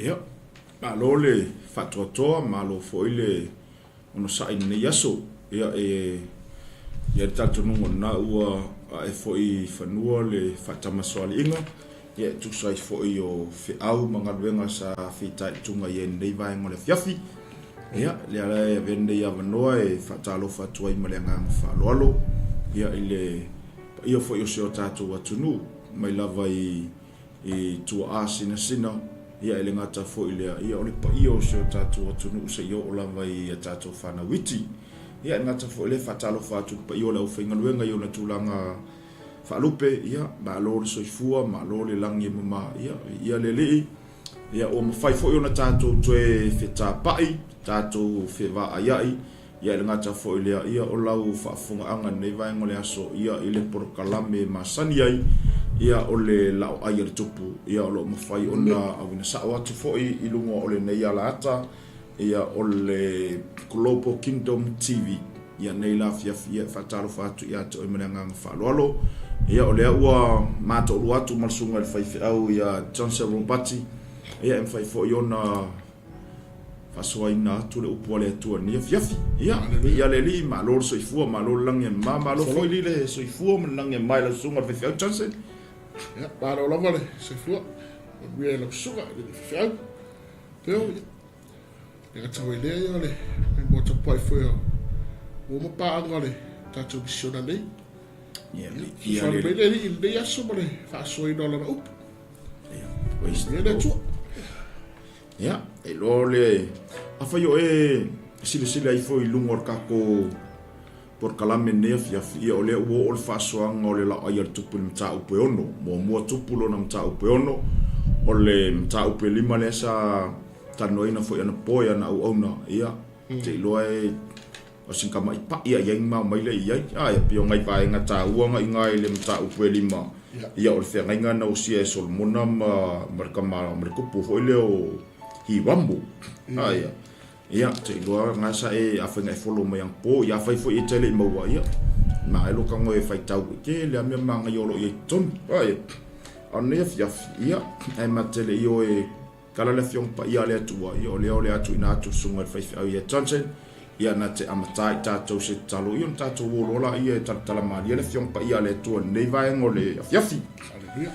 Ia, malo le faatoatoa, malo foi le onosai i lenei aso. Ia, e i ai le talitonuga o lena ua ae foi i fanua le faatamasoaliiga, ia e tusa ai foi o feau ma galuega sa fitaituga i ai i lenei vaega o le afiafi. Ia, lea la e avea lenei avanoa e faatalofa atu ai ma le agaga faaaloalo, ia i le paia foi o si o tatou atunuu mai lava i i tuaa sinasina, ia e le gata foi i lea, ia o le paia o si o tatou atunuu seia oo lava i a tatou fanau iti. Ia e le gata foi i lea, e faatalofa atu i le paia o le aufaigaluega i ona tulaga faalupe, ia malo le soifua, malo le lagi e mama, ia viia le Alii. Ia ua mafai foi ona tatou toe fetapai, tatou fevaaiai, Ia e le gata foi i lea, ia o lau faafofogaaga i lenei vaega o le aso, ia i le polokalame e masani ai, ia o le laoai a le tupu, ia o lo o mafai ona auina sao atu foi i luga o lenei alaata, ia o le Global Kingdom TV. Ia nei la afiafi, ia e faatalofa atu ia te oe ma le agaga faaaloalo. Ia o lea ua ma toalua atu ma le susuga i le faifeau ia Johnson Ropati, ia e mafai foi ona faasoaina atu le upu a le Atua i lenei afiafi. Ia, viia le Alii, malo le soifua, malo le lagi e mama, malo foi li le soifua ma le lagi e mama i lau susuga i le faifeau Johnson. Ia, malo lava le soifua, manuia i lau susuga i le faifeau. Teo, ia, le gata foi lea, ia o le maimoa tapuai foi o ua ma paaga o le tatou misiona nei. Ia, viia le Alii i lenei aso ma le faasoaina o lana upu. Ia, Viia le Atua. Ia, e iloa o le... Afai o e silasila ifo i luga o le tatou polokalame i lenei afiafi, ia o lea ua oo le faasoaga o le laoai a le Tupu i le mataupu e 6. Muamua Tupu lona mataupu e 6, o le mataupu e 5 lea sa talanoaina foi anapo e ana auauna, ia, te iloa e o sin tamai paʻi a i ai ni mao mai lea i ai. A, e pei o nai vaega taua na i ina i le mataupu e lima, ia o le feagaiga na osia e Solomona ma, ma le tama, ma le tupu foi lea o Hiramo. A, ia, ia, te iloa na sa e, afai na e follow mai anapo, ia afai foi e te le i maua, ia, na e lou tago e faitau, e tele lava mea manaia o lo o i ai i totonu. A, ia, a o lenei afiafi, ia, ae ma te le i o e Tala le Afioga Paia a le Atua, ia o lea o le a tuuina atu le Susuga i le Faifeau ia Johnson, ia na te amata ai tatou se tatalo, ia ona tatou o loa laia e talatala malie le Afioga Paia a le Atua i lenei vaega o le afiafi. Haleluia.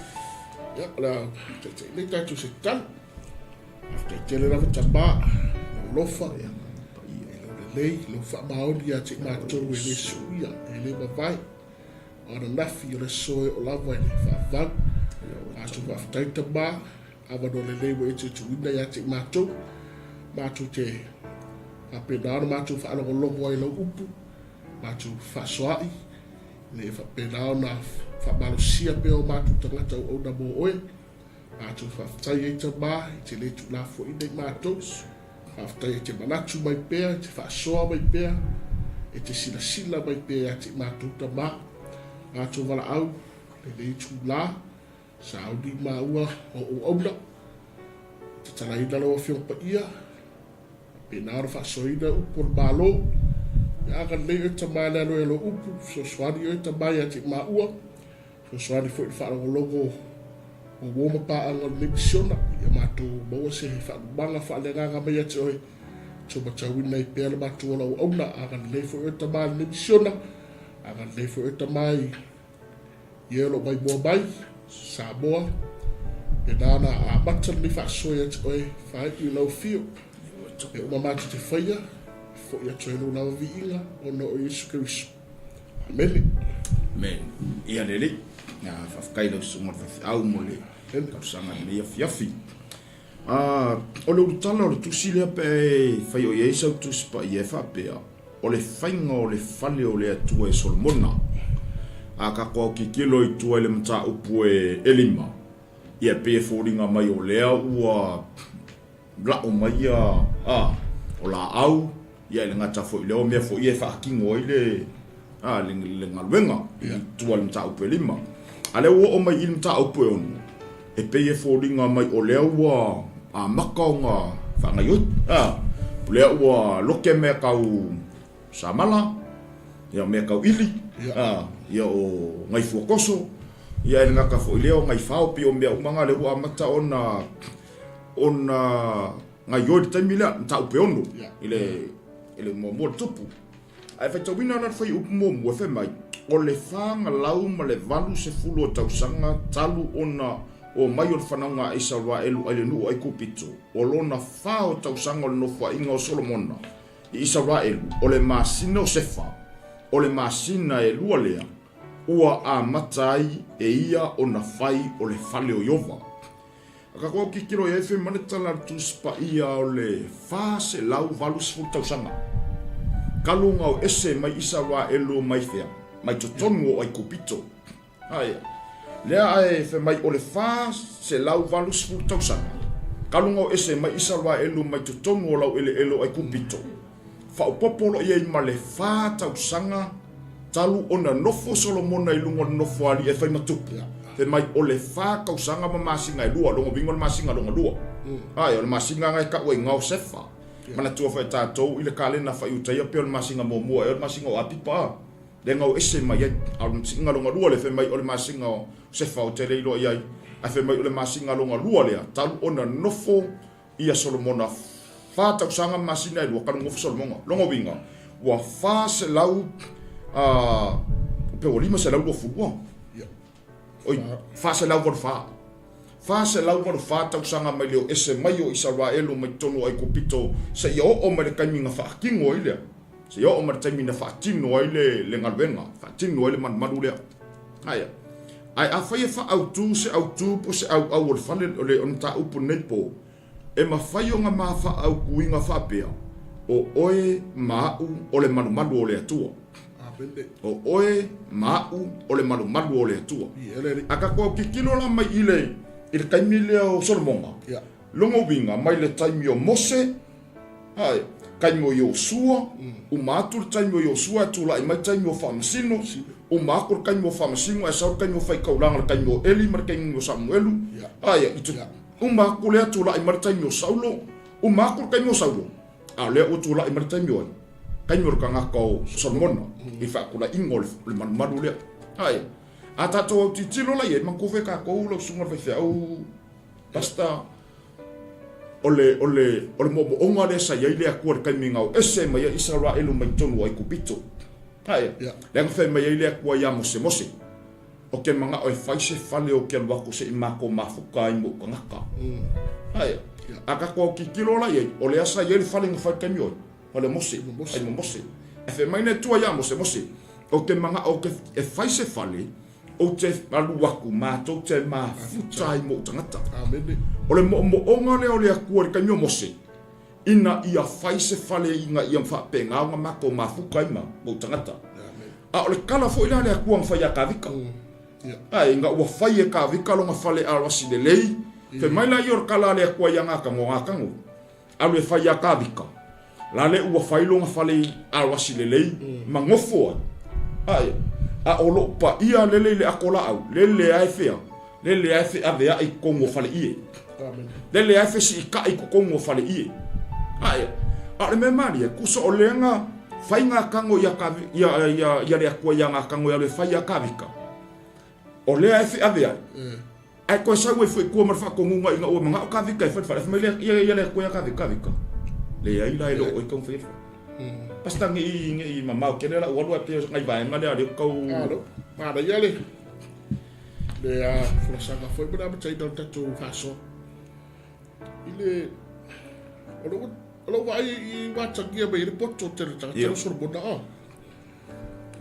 Ia, o le a taitai nei tatou se tatalo. Faafetai tele lava Tama, lou alofa, i lou lelei, lou faamaoni ia te i matou e le suia, e le mavae. O ananafi o le aso e oo lava i le faavavau. Matou faafetai Tama, Avanoa lelei ua e tuutuuina ia te i matou, matou te faapena ona matou faalogologo ai i lau upu, matou fefaasoaai, ina ia faapena ona faamalosia pea o matou tagata auauna mo oe. Matou faafetai ai Tama i te le tuulafoaiina i matou, faafetai e te manatu mai pea, e te faasoa mai pea, e te silasila mai pea ia te i matou Tama. Matou valaau lenei itula, Sauni maua o auauna, tatalaina lau Afioga Paia, faapena ona faasoaina upu o le Malo. Ia agalelei oe Tama i le alo e lou upu, fesoasoani oe Tama ia te maua, fesoasoani foi i le faalogologo o uo ma paaga o lenei misiona, ia matou maua se faalumaga faaleagaga mai ia te oe, tou matauina ai pea le matou ola auauna. Agalelei foi oe Tama i lenei misiona, agalelei foi oe Tama i Ia o lo o maimoa mai, Samoa, pena ona amata lenei faasoa ia te oe, faaiu i lau afio. E uma matou te faia, e foi atu ai lou lava viiga ona o Iesu Keriso. Amene. Amene. Ia lelei. Faafetai i lau susuga i le faifeau mo le talosaga i lenei afiafi. O le ulutala o le tusi lea pe e fai o i ai sau tusi paia e faapea, o le faiga o le fale o le Atua e Solomona. A tatou autitilo i tua i le mataupu e lima, ia e pei e foliga mai o lea ua la'o mai ia, a, o laau, ia e le gata foi i lea, o mea foi ia e faatino ai le, a, le, le galuega i tua i le mataupu e lima. A lea ua oo mai i le mataupu e 6, e pei e foliga mai o lea ua amata ona faagaoioi. A. O lea ua loke mea kau samala, ia mea kau ʻili, ia o ngai fuakoso, ia e le gata foi lea o ngai fao pei o mea uma na lea ua amata ona ona gaioi i le taimi lea, mataupu e ono i le i le muamua le tupu. Ae faitauina la le fuaiupu muamua e fai mai, O le 400 ma le 80 o tausaga talu ona omai o le fanauga a Isaraelu ai le nuu o Aikupito, o lona fa o tausaga o le nofoaiga o Solomona i Isaraelu, o le masina o Sefa, o le masina e lua lea, ua amata ai e ia ona fai o le fale o Ieova. A tatou autitilo i ai, fai mai le tala a le Tusi Paia o le 480 tausaga talu ona o ese mai Isaraelu mai fea? Mai totonu o Aikupito. Aia. Lea ae fai mai o le 480 tausaga talu ona o ese mai Isaraelu mai totonu o laueleele o Aikupito. Faaopoopo loa i ai ma le fa tausaga talu ona nofo Solomona i luga o le nofoalii e fai ma tupu. Fai mai, o le fa tausaga ma masina e lua, lona uiga o le masina lona lua. Ae, o le masina na e tau ai Gaosefa. Manatua foi e tatou i le kalena fai-Iutaia pei o le masina muamua ea o le masina o Apipa, lea na o ese mai ai. A o le masina lona lua lea, fai mai o le masina o Sefa ou te le iloa i ai, ae fai mai o le masina lona lua lea talu ona nofo ia Solomona fa tausaga ma masina e lua talu nofo Solomona. Lona uiga, ua 400, pe ua 522. Oi, 484. 484 tausaga mai le o ese mai o Isaraelu mai totonu o Aikupito seia oo mai le taimi na faatino ai lea, seia oo mai le taimi na faatino ai le, le galuega, faatino ai le malumalu lea. Aia. Ae afai e faaautu se autu po o se auau o le fale o le mataupu i lenei po, e mafai ona ma faaautuina faapea, O oe ma aʻu o le malumalu o le Atua. O oe ma aʻu o le malumalu o le Atua. A tatou autitilo la mai i le i le taimi lea o Solomona, lona uiga mai le taimi o Mose, Ae, taimi o Iosua, uma atu le taimi o Iosua ae tulai mai taimi o Faamasino, uma atu le taimi o Faamasino ae sau le taimi o Faitaulaga le taimi o Eli ma le taimi o Samuelu, ae, i te uma atu lea tulai mai le taimi o Saulo, uma atu le taimi o Saulo, a o lea ua tulai mai le taimi o ai? Taimi o le tagata o Solomona i faatulaiga o le malumalu lea. Ae, a tatou autitilo la i ai, manatua foi tatou lau susuga i le faifeau, Pastor, O le, o le, o le moomooga lea sa i ai le Atua i le taimi na o ese mai ai Isaraelu mai totonu o Aikupito. Ae, lea na fai mai ai le Atua iā Mose, Mose, ou te manao e fai se fale ou te alu atu se i matou mafuta ai ma ou tagata. Ae, a tatou autitilo la i ai, o lea sa i ai le fale na fai i le taimi o ai? Fale o Mose, ai ma Mose. Ae fai mai le Atua iā Mose, Mose, ou te manao e fai se fale Ou te alu atu matou te mafuta ai mou tagata. Amene. O le moomooga lea o le Atua i le taimi o Mose, ina ia fai se fale ina ia faapena ona matou mafuta ai ma mou tagata. A o le tala foi la a le Atua na fai ia Kavika. Ae ina ua fai e Kavika lona fale aloasi lelei, fai mai laia o le tala a le Atua ia Natano, Natano, alu e fai ia Kavika, la le ua fai lona fale i aloasi lelei ma nofo ai. Ae, a o lou paia lele i le ato laau, lele a e fea, lele a e feaveai i totonu o faleie. Lele a e fesiitai i totonu o faleie. Ae, a o le mea malie, tusa o lea na fai Natano ia, ia, ia, ia le Atua ia Natano e alu e fai ia Kavika, o lea e feaveai. Ae toe sau ai foi i tua ma le faatonuga ina ua manao Kavika e fai le fale, fai mai lea, ia, ia le Atua ia Kavika, Kavika. Leai la e le o oe tau faia le fale. Pastor, ne i, ne i mamao tele lau alu ae pei o nai vaega lea lea tau... Alo, manaia le, le a folasaga foi ma le amataina o le tatou faasoa. I le, o lou, o lou vaai i ua atagia mai ai le poto o tele tagata o Solomona, oh.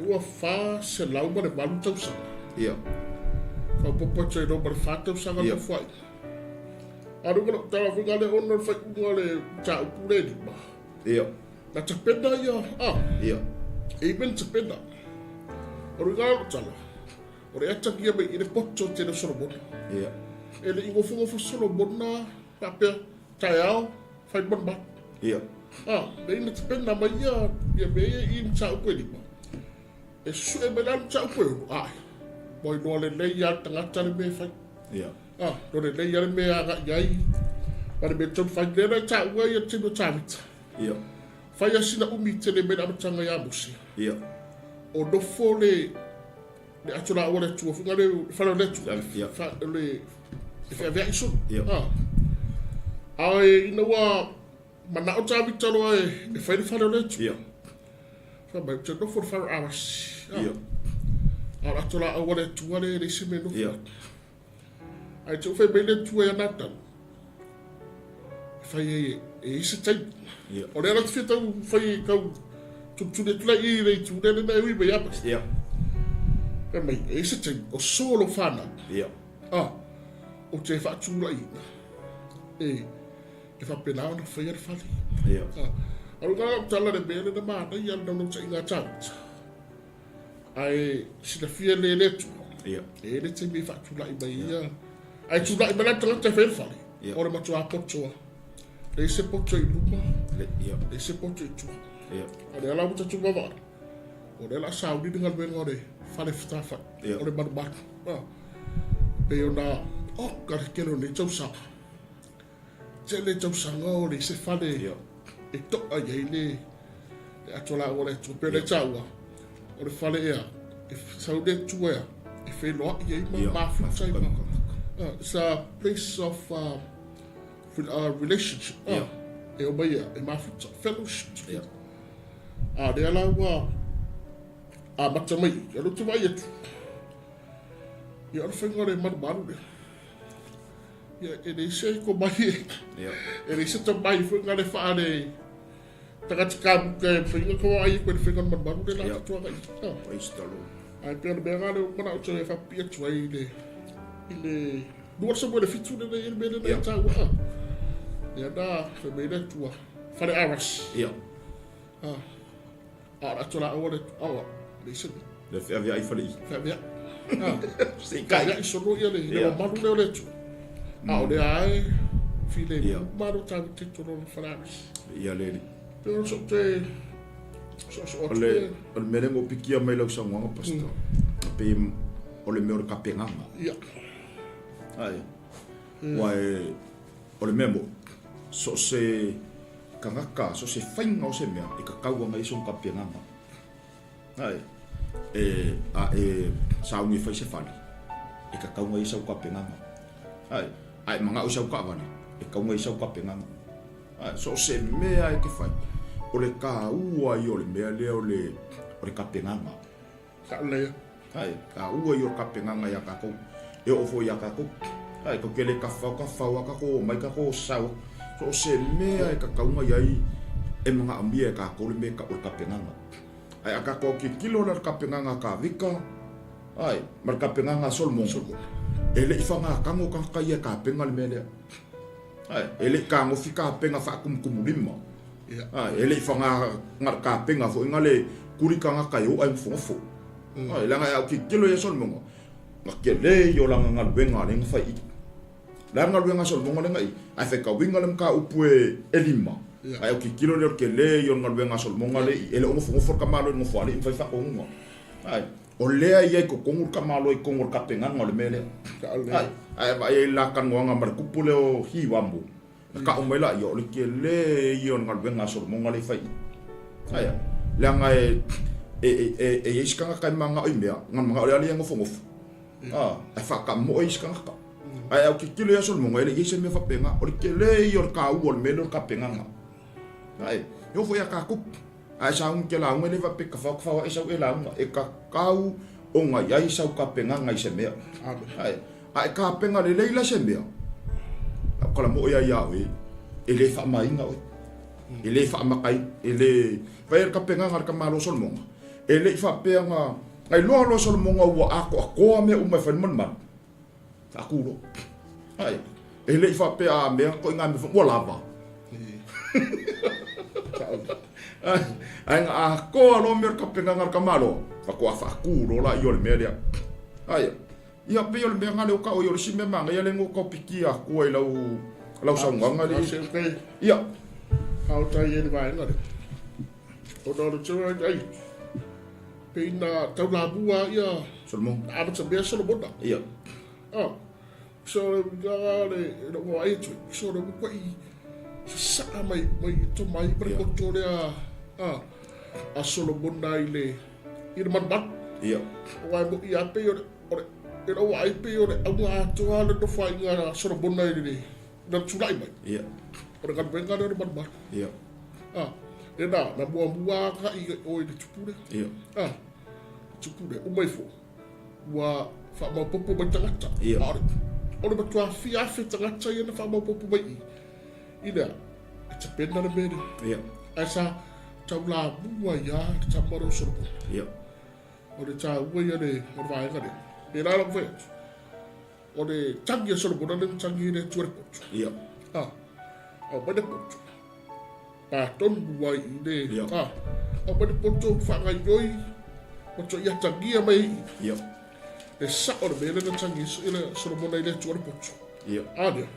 Ua 408 tausaga. Ia. Faaopoopo atu ai loa ma le fa tausaga yeah. nofoaiga. A luga lou tala foi le ono le faaiuga o le mataupu le lima. Ia. Na tapena ia, ah. Ia. E i mea tapena. O luga lou tala. O le atagia mai i le poto tele o Solomona. Ia. E le i gofogofo Solomona faapea taeao fai malumalu. Ia. Ah, lea ina tapena mai ia, ia mea ia i mataupu e lima. E sue mai la le mataupu e ono, ae. Ua iloa lelei lava le tagata le mea e fai. Ia. Ah, iloa lelei lava le mea e agai ai, ma le mea e tatau ona fai. Lea la e taua ia le taimi o Tavita. Ia. Fai lava sina umi tele mai le amataga ia Mose. Ia. O nofo le le ato laua le Atua foi le fale o le Atua. Ia. Fa, le e feaveai solo. Ia. Ah. Ae ina ua manao Tavita loa e, e fai le fale o le Atua. Ia. Fai mai, ou te nofo i le fale o Arasi. Ah. Ia. A o le ato laau a le Atua le leai se mea e nofo. Ia. Ae te i ua fai mai le Atua ia Natana, e fai ai e, e i ai se taimi. Ia. O lea la te fia tau fai e tau tulituli atu la i le itu lea lena e ui mai ia Ia. Fai mai, e i ai se taimi, o so lou fanau. Ia. Ah, ou te faatulaiina e, e faapena ona faia le fale. Ia. Ah, a o le uiga lau tala le mea lena manaia le naunautaiga a Tavita. Ae silafia le le Atua. Ia. E i ai le taimi e faatulai mai ia. Ae tulai mai la le tagata e fai le fale. Ia. O le matua poto lava. Leai se poto i luma, Le, ia. leai se poto i tua. Ia. A o lea la ua tatou vaavaai, o lea o le a sauni le galuega o le fale fetafai, Ia. o le malumalu. Ah. Pei ona, oka le tele o nei tausaga. Tele tausaga o leai se fale Ia. e to'a i ai le le ato laau a le Atua. Pei ona e taua, o le fale ea, e sau le Atua ea, e feiloai ai ma Ia, mafuta ai mafuta ma. ma. It's a place of relationship. Ia. E omai ea, e mafuta, fellowship Ia. together. A lea la ua amata mai, o lea ou te vaai atu, ia o le faiga o le malumalu lea. Ia, e leai se komai e, Ia. e leai se tamai foi nga le wha le tagata kamuka e whainga ka ai koe le whainga malumalu le la Ia. katoa ngai. Ah. Praise the Lord. Ai pea le mea nga le mana o te whapi atu ai le i le lua Samuele 7 le nei le mea le nei Ia. taua. Ah. Ia na, whai mai le Atua. Whare aras. Ia. Ah. A o le ato la aua le, aua, le se mea. Le feaveai fale i. Whaavea. Ah. Se i kai. Ia i solo ia le, le Ia. mamalu lea o le Atua. A o lea ai, file Ia. malo tāu te tolo le whare Ia le. Pe o so te, so so O atu le, le, o le mea lea ua pikia mai lau saunoaga, Pastor. Pe o le mea o le kapegaga. ia, Ai. Ua e, o le mea mo, so se tagata, so se faiga o se mea, e kakau aga i sona kapegaga. Ai. E, a e sauni e fai se fale, e kakau aga i sau kapegaga. Ai. A e maga'o i sau kaavale, e kau aga i sau kapegaga. Ai. So se mea e te fai, o le kāua ia o le mea lea o le, o le kapegaga. saolea. Ai, kāua ia o le kapegaga iā tatou, e oo foi iā tatou. Ai, tatou te le tafafao tafafao lava tatou omai tatou sau. So o se mea e kakauga i ai e magaomia e tatou le mea e tau o le kapegaga. Ai a tatou autitilo la i le kapegaga a Tavita, ai, ma le kapegaga a Solomona, e le i fagatago tagata ia e tapena le mea lea. Ai, e le i tagofi tapena faakumukumulima. Ia. Ai, e le i faga tapena foi na le kuli tagata e oo ai nofonofo. Ai, leaga e autitilo ia Solomona, na tele ia o lana galuega lea na fai i. Le a le galuega a Solomona lea na i, ae faitauina le mataupu e, e lima. Ia. Ae autitilo lea o le tele ia o le galuega a Solomona lea i, e le o nofonofo le tamaloa i le nofoalii ma fai faatonuga. Ai, o lea e i ai i totonu le tamaloa i totonu o le tapenaga o le mea lea. Saolea. Ai, ae vaai ai i le la talanoaga ma le tupu lea o Hiwamu, na tau mai laia, o le tele ia o le galuega a Solomona lea i fai i. Ai, leaga e, e, e, e, e i ai se tagata e manao i mea, na manao lea ia nofonofo. Ah, ae faatamoe isi tagata. Ae autitilo ia Solomona, e le i ai se mea faapena, o le tele ia o le taua o le mea lea o le tapenaga. Ai, e oo foi ia tatou. Ae sauni te lauga e le faapea tafao tafao ae sau e lauga, e tatau ona i ai sau tapenaga i se mea. Amen. Ai, a e tapena lelei la se mea, lau kalamoe ai ia oe, e le faamaina oe. E le faamakaina, e le fai ai le tapenaga a le tamaloa Solomona. E le i faapea na, na iloa loa Solomona ua atoatoa mea uma e fai le malumalu. Faatu loa. Ai, e le i faapea a mea, koʻi ngā mea ua lava. Ai, ai na atoa loa mea o le tapenaga a le tamaloa, faatoa faatu loa laia o le mea lea. Ai, ia pei o le mea na lea o tau ai o le isi mea manaia lea na ou tau pikia atu ai i lau, lau saunoaga A le. se okay, Ia, faotai ai le vaega lea. Ona o le tau ai ai, pei na taulamua ia Solomona. amata mea Solomona. Ia, Ah, so le uiga le lou vaai atu, so le uiga i Sasaa mai mai tomai ma le poto lea a a Solomona i le i le malumalu. Ia. Aua e moni lava pei o le o le i lou vaai pei o le auga atoa le nofoaiga a Solomona i le lana tulai mai. Ia. O le galuega lea o le malumalu. Ia. A, lea na na muamua agai i o i le tupu lea. Ia. A, tupu lea, uma ifo ua faamaopoopo mai tagata. Ia. A o le matua fia afe tagata ia na faamaopoopo mai i i lea, e tapena le mea lea. Ia. Ae sa taulamua ai lava le tama lea o Solomona. Ia. O le taua ia le, o le vaega lea. Pēlā la ou fai atu, o le tagi a Solomona lea na tagi ai le Atua i le poto. Ia. A, aumai le poto. Pa tonu ai i le, Ia. a, aumai le poto faagaoioi ma toe atagia mai ai i i. Ia. E sao le mea lea na tagi ai le Solomona i le Atua le poto. Ia. A lea,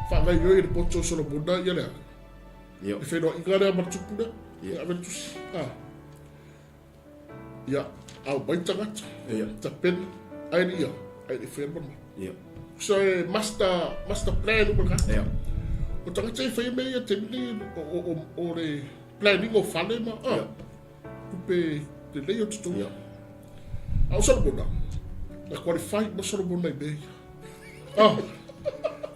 faagaoioi e le poto o Solomona ia le a, Ia. le feiloaiga lea ma le tupu lea. Ia. Ia ave le tusi. A. Ia, aumai tagata. Ia. Tapena, ai le ia, ai le faia le malumalu. Ia. So e master, master plan uma le tagata. Ia. O tagata e faia mea ia taimi nei, o, o, o, o le planning o fale ma, ah, Ia. tupe lelei o totogi. Ia. A o Solomona, na qualify uma Solomona i mea ia. Ah,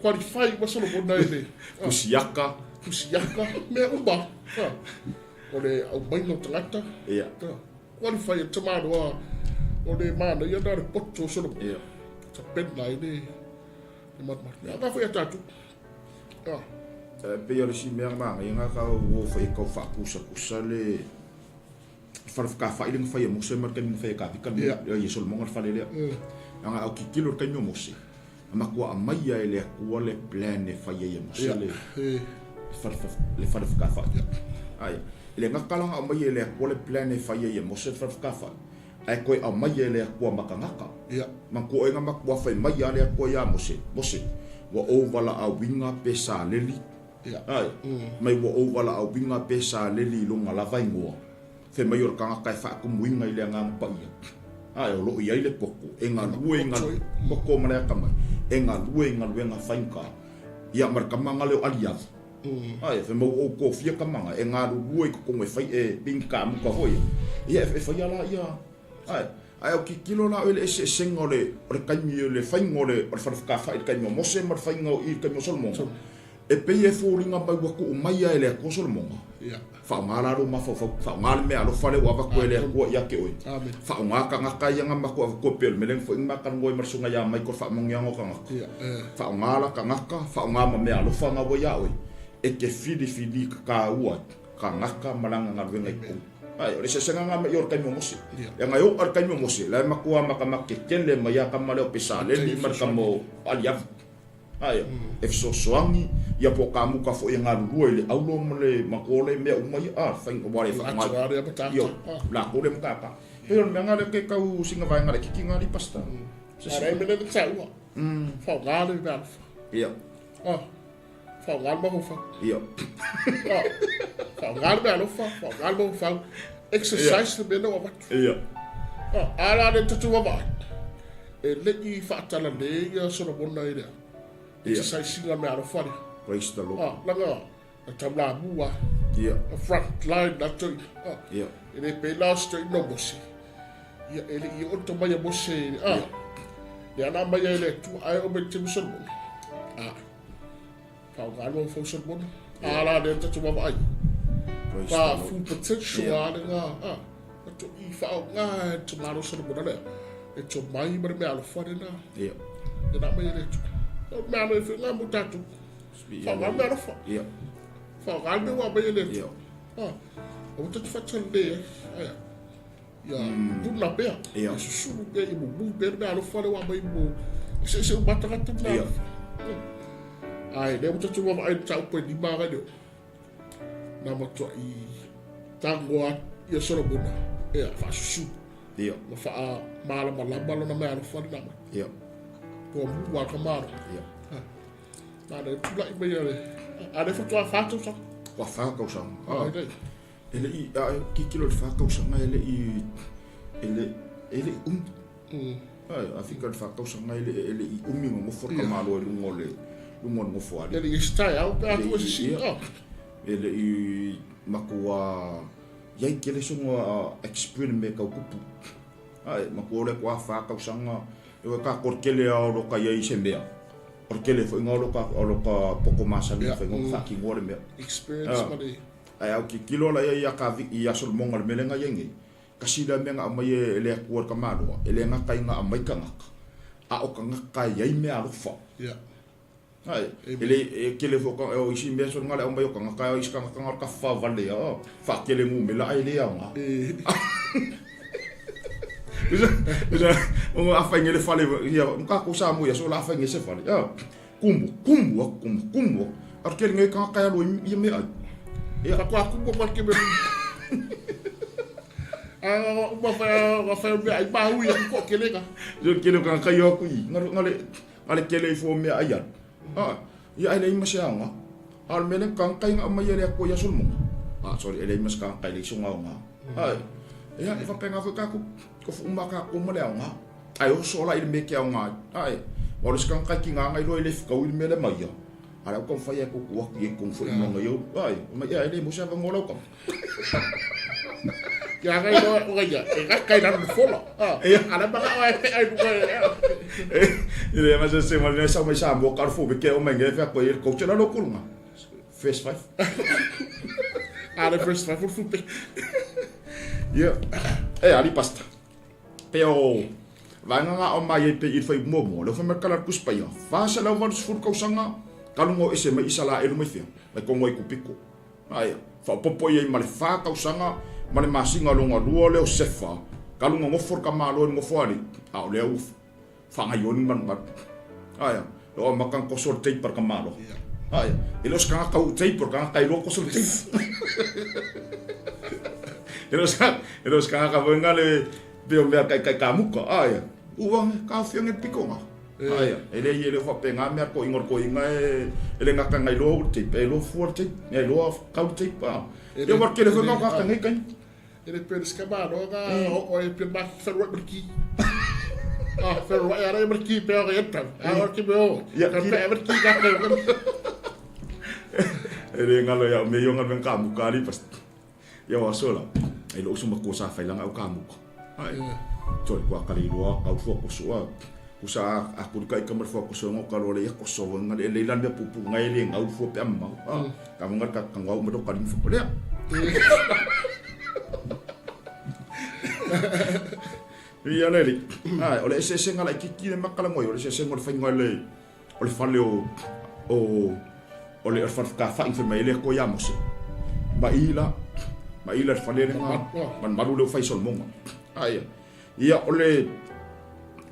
qualify uma Solomona i le, ah, Kusiaka. kusiaka, mea uma. Ah, o le aumaiga o tagata. Ia. Ah, qualify e tamaloa o le manaia na le poto o Solomona. Ia. Tapena ai le le malumalu. Ia ka foi a tatou. Ah, E pei o le isi mea manaia na kau o fai kau faakusakusa le falefakafa'i le na fai e Mose ma le taimi na fai e Kavika le Ia. ia Solomona le fale lea. Leaga au tilotilo i le taimi o Mose, na matua aumaia e le Atua le plan e fai ai e Mose ia. le E le falefakafa'i. Ai, e le gata la na aumaia e le Atua le plan e fai ai e Mose le falefakafa'i, ae toe aumaia e le Atua ma tagata. Ia. Manatua oe na matua fai mai lava le Atua iā Mose, Mose, ua ou valaauina pe saleli. Ia. Ai, mai ua ou valaauina pe saleli i lona lava igoa. Fai mai o le tagata e faatumuina i le Agaga Paia. Ai, o lo o i ai le poto e galue i galu, poto ma le atamai, e galue i galuega faigata. Ia, ma le tamaga lea o Aliavu. Ai, fai mai ua ou tofia tamaga e galulue i totonu e fai, e pei ni kamuta foi ia. Ia, e faia la ia. Ai, ae au tilotilo la oe i le eseesega o le, o le taimi o le faiga o le, o le falefakafa'i i le taimi o Mose ma le faiga o i le taimi o Solomona. E pei e foliga mai ua tuu mai lava e le Atua Solomona. Ia. Faaaoga la lou mafaufau, faaaoga le meaalofa lea ua avatu e le Atua ia te oe. Amen. Faaaoga tagata ia na matou avatua e pei o le mea lea na foi na ma talanoa ai ma le susuga ia Michael i le faamanuiaga o tagata. Ia, eh. Faaaoga la tagata, faaaoga ma meaalofa na ua ia oe, e te filifili taua ai tagata ma lana galuega i totonu. Ai, o le eseesega lena ma i o le taimi o Mose. Ia. Leaga e oo lava i le taimi o Mose, la e matua matamata tetele mai lava tama lea o Pesaleli ma le tama o Aliavu. Ae, e fesoasoani, ia po o kamuta foi e galulue i le aulo ma le matua le mea uma ia, a, fai, ua le whakangai. Io, lakou le matata. Pei o le mea nga lea ke kau singa vaenga le kiki nga li pasta. Se si. Ara mele le tsaua. Whaonga le mea alfa. Ia. Ah. Whaonga le mahofa. Ia. Ah. Whaonga le mea alofa, whaonga le mahofa. Exercise le mea lea ua avatu. Ia. Ah, a la le tatu vaavaai. E le i faatalale ia Solomona i le exercise ina meaalofa lea. Praise the Lord. Ah, laga na taulamu lava. Ia. Na front line na toeaina. Ah. Ia. E le pēlā o se toeaina o Mose. Ia, e le i oo le tomai a Mose i le, ah. Lea na aumai ai e le Atua, ae oo mai i le taimi o Solomona. Ah. Faaaoga le mafaufau o Solomona. A la lea na tatou vaavaai. Praise the Pa Lord. full potential Ia. lava lena. Ah. Na to'i faaaoga e le tamaloa o Solomona lea. E tomai ma le meaalofa lena. Ia. Lena aumai e le Atua. O le mea alofa lena mo tatou. Faaaoga le meaalofa. Ia. Faaaoga le mea ua aumai e le Atua. Ia. Ah. Aua tatou faatalale ai. Aia. Ia pupuna pea. Ia. Ia susulu pea, ia mumu pea le meaalofa lea ua aumai mo eseese uma tagata ma meaalofa. Ae lea ua tatou vaavaai i le mataupu e lima agai le oo. Na matuai tago atu ia Solomona ea faasusulu. Ia. Ma faamalamalama lona meaalofa lena mai. Ia. Toamua lava ka malo. Ia. Na lea tulai mai a le a lea faatoa fa tausaga. Ua fa tausaga. Ai lea. E le i, a e tilotilo i le fa tausaga e le i, e le, e le i umi. Ai, a fika i le fa tausaga e le, e le i umi nonofo le tamaloa i luga o le, Luga o le nofoalii. E le i se taeao pe a tuu e sisi. E le i matua i ai tele sona experience me tau tupu. Ae, matua o le atu a fa tausaga, e ua ka kore tele a o lo ka iai se mea. O le tele foi o lo ka o lo ka poto masani yeah. fai faatinoa le mea. Experience ma le Ae au tilotilo la ia ia ka vi ia Solomon le mea lenga iai nei. Kasi lea mea na aumai e le Atua i le tamaloa, e le gata ina aumai tagata, a o tagata e i ai meaalofa. Yeah. Ai, e le e tele foi o isi mea solo le aumai o tagata, o isi tagata na o le tafa vale a, faatele numera ae le aoga. Usa, a fai le fale, ia, ka ko sa mo ia so la fai se fale. Ah, kumu, kumu, kumu, kumu. A tele ngai tagata e alu i mea ai. Ia, ka kumu pa ke me. A uma fa fa mea ai mahu ia ko kele ka. Yo kele ka kai o kui. Ngale ngale ngale kele i fo mea ai. Ah, ia ai le ma se anga. A le mele ka kai nga mai le ko ia sul mo. Ah, sorry, ele ma ska kai le sunga nga. Ah, ia e fa penga fo ka ku ko fu ma ka ko mo le anga. Ai o so la i me ke anga. Ai, o le ska kai ki nga ngai lo ile ka u mele mai ia. A le ko fa ia ko ku ki ko fo mo nga yo. Ai, ma ia ele mo sa va ngola ko. Ia ngai loa o ia, e ka kai lalo le fola. A le maka o e pe ai luga e. Ile ma se se ma le sa mai sa mo ka fo be ke o mai nge fa ko il coach la lo kulunga. First five. A le first five fu pe. Ia. E ali pasta. Pe o vaega nga o mai ai pe i fai mo mo le fa me kala kus paia. Fa se la valu fur kausanga kalungo ese mai isala elu mai fia. Mai kongo i kupiko. Aia, faaopoopo i ai ma le fa tausaga ma le masina lona lua lea o Sefa, ka luga nofo le tamaloa i le nofoalii, a o lea ua faagaioa ni malumalu. Aia, o amata ona toso le tape a le tamaloa. Aia, e le o se tagata uu tape, o le tagata e iloa toso le tape. E le o se, e le o se tagata foi lena le pei o mea taitaikamuka. Aia, ua taofia nei le pitoga. Aia, e le i e le o faapena mea toʻiga o le toʻiga e e le gata nai loa ulu tape, e loa fua le tape, e loa kau le tape, a. Ia wa tele foi ngau kaka nei kai. E le pele ska ma no ga o e pe ma ferro ma ki. Ah, ferro e ara ma ki pe o e ta. A o ki me o. Ka pe ma ki ka pe. E le ngalo ia me yo ngalo ka muka ali pas. Ia wa sola. E lo usu matua sa failanga au ka muka. Ai. Sorry, kua kale iloa kau fua koso a. Kusa a kuri kai kamar fua koso ngo kalo le ia koso nga le le lan pupu ngai le ngau fua pe amau. A ka nga ka ka ngau ma do kalim fua lea. Ia le le. Ai, o le ese nga la kiki le makala ngoi, o le ese ngo le fai ngai le o le fale o o o le fale ka fa i mai le ko ia mose. Ma ila ma ila le fale le nga man malu le fai sol monga. Ai ia o le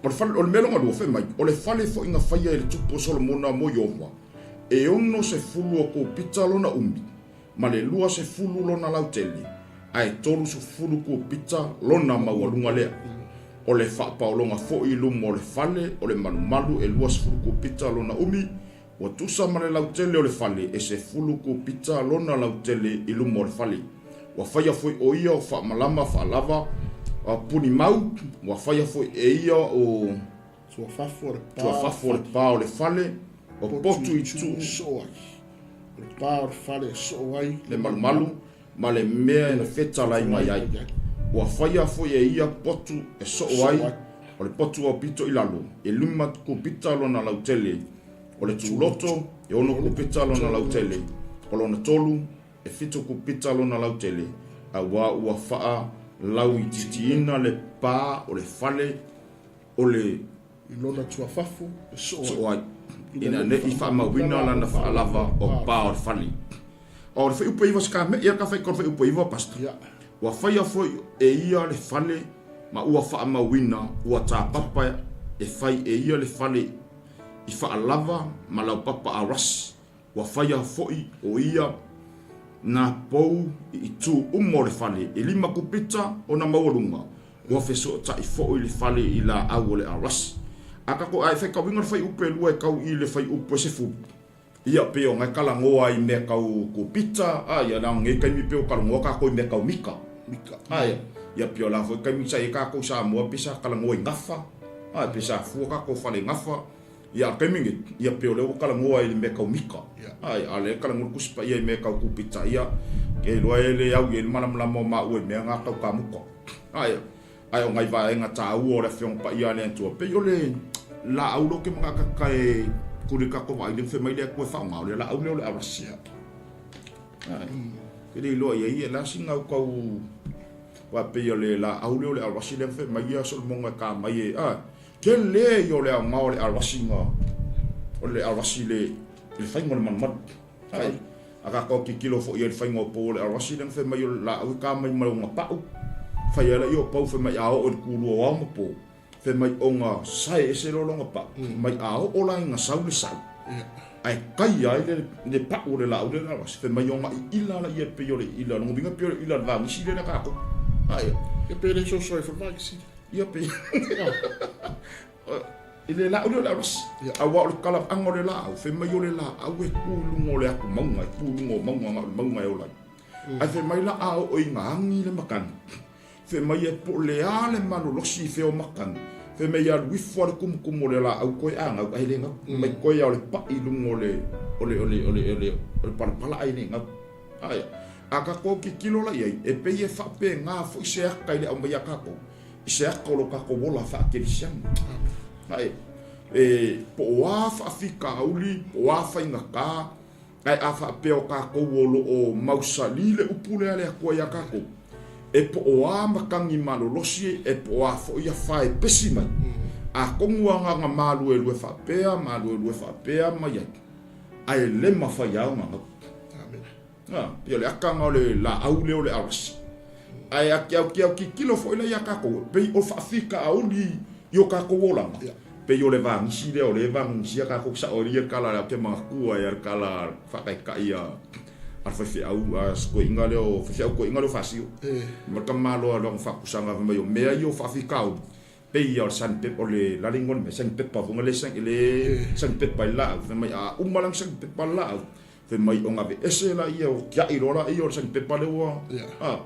o le fale o le mea lua fai mai o le fale foʻi na faia e le tupu o Solomona mo Ieova e 60 o kopita lona umi ma le 20 lona lautele ae 30 kopita lona maualuga lea. O le faapaologa foʻi i luma o le fale o le malumalu e 20 kopita lona umi, ua tusa ma le lautele o le fale e 10 kopita lona lautele i luma o le fale. Ua faia foi o ia o faamalama faalava puni mau, ua faia foi e ia o Tuafafo o le pa. Tuafafo o le pa o le fale, o potu i tuu soo ai. O le pa o le fale e soo ai le malumalu ma le mea e na fetalai mai ai. Ua faia foi e ia potu e soo ai, o le potu aupito i lalo, e 5 kupita lona lautele, o le tuloto e 6 kupita lona lautele, o lona tolu e 7 kupita lona lautele, auā ua faalauitiitiina le pa o le fale o le I lona tuafafo e soo ai. Soo ai, ina ne i faamauina lana faalava o pa o le fale. O le fuaiupu e 9 se ka ia ka fai ko le fuaiupu e 9 pastor. Ia. Ua faia foi e ia le fale ma ua faamauina ua tapapa e fai e ia le fale i faalava ma laupapa a Russ. Ua faia foi o ia nā pou i itu uma o le fale, e 5 kupita ona maualuga, ua fesootai foi le fale i laau o le arasi. A kako ae fai kauiga le fuaiupu e lua e kau i le fuaiupu e 10. Ia pei o ngai kalagoa i mea kau kupita, a ia na ngai kaimi pei o kalagoa kākou i mea kau mika. Mika. A ia, ia pei o la foi kaimi sa i kākou Samoa pei sa kalagoa i gafa, a pei sa fua kākou fale i gafa. Ia, a le taimi nei, ia pei o lea ua talanoa i le mea tau mita. Ai, a o lea e talanoa le Tusi Paia i mea tau kupita, ia, ke iloa e le au i ai le malamalama o maua i mea na tau kamuta. Ai, ae o nai vaega taua o le Afioga Paia a le Atua, pei o le laau lea ou te manatu e tuli tatou vaai lea na fai mai le Atua e faaaoga, o le laau lea o le arasia. Ai, ke le iloa i ai, e le a sina au tau aua pei o le laau lea o le arasi lea na fai mai ia Solomona e ta mai e, ai, Tele ia o le aoga o le arasi na, o le arasi le, le faiga o le malumalu. Ai, a tatou tilotilo foi i ai i le faiga o pou o le arasi lea na fai mai o le laau e ta mai ma lona pau, fai ai lea o pau fai mai a oo i le tulua o ao ma po, fai mai ona sae ese loa lona pau, mai a oo la ina sau le sau, ae taia ai le, le pau o le laau lea o le arasi, fai mai ona iila lea pei o le iila, lona uiga pei o le iila o le vagisi lea na tatou. Ai, E pei e le soso ai foi le vagisi. Ia pe I le laau lea o le arasi. Aua o le talavaga o le laau, fai mai o le laau e tu i luga o le atu mauga, e tu i luga o mauga, na o le mauga e ola ai. Ae fai mai la a oo ina agi le makani, fai mai e po o le a le malolosi i fea o makani, fai mai e alu ifo lava le tumutumu o le laau toe a gau ae le gau. Fai mai toe lava o le pai i luga o le o le o le o le o le o le palapala ae le gau. Ae a tatou tilotilo la i ai, e pei e faapena foi se ata i le aumai a tatou, i se ata o lo tatou ola faakerisiano. Ae, e, po o a faafitauli, po o a faigata, ae a faapea o tatou o lo o mausali le upu lea a le Atua iā tatou, e po o a matagi malolosi, e po o a foi afa e pesi mai, atonu lava na ona maluelue faapea, maluelue faapea mai ai, ae le mafai lava ona gau. A, pei o le aka na o le laau lea o le arasi. Ae a au tilotilo foi la ia tatou, pei o faafitauli i o tatou olaga, pei o le vagisi lea o lea e vagogisia tatou sao ai ia tala lea ou te manatua ai le tala faataitai a le faifeau a si toeaina lea o faifeau toeaina lea o Fasio. Ma le tamaloa lona faatusaga fai mai o mea ia o faafitauli Pei lava o le sandpaper, o le la le igoa o le mea, sandpaper foi le le sandpaper i le laau. Fai mai a uma la ona sandpaper le laau, fai mai ona aveese lea o tiai loa lea o le sandpaper lea ua a.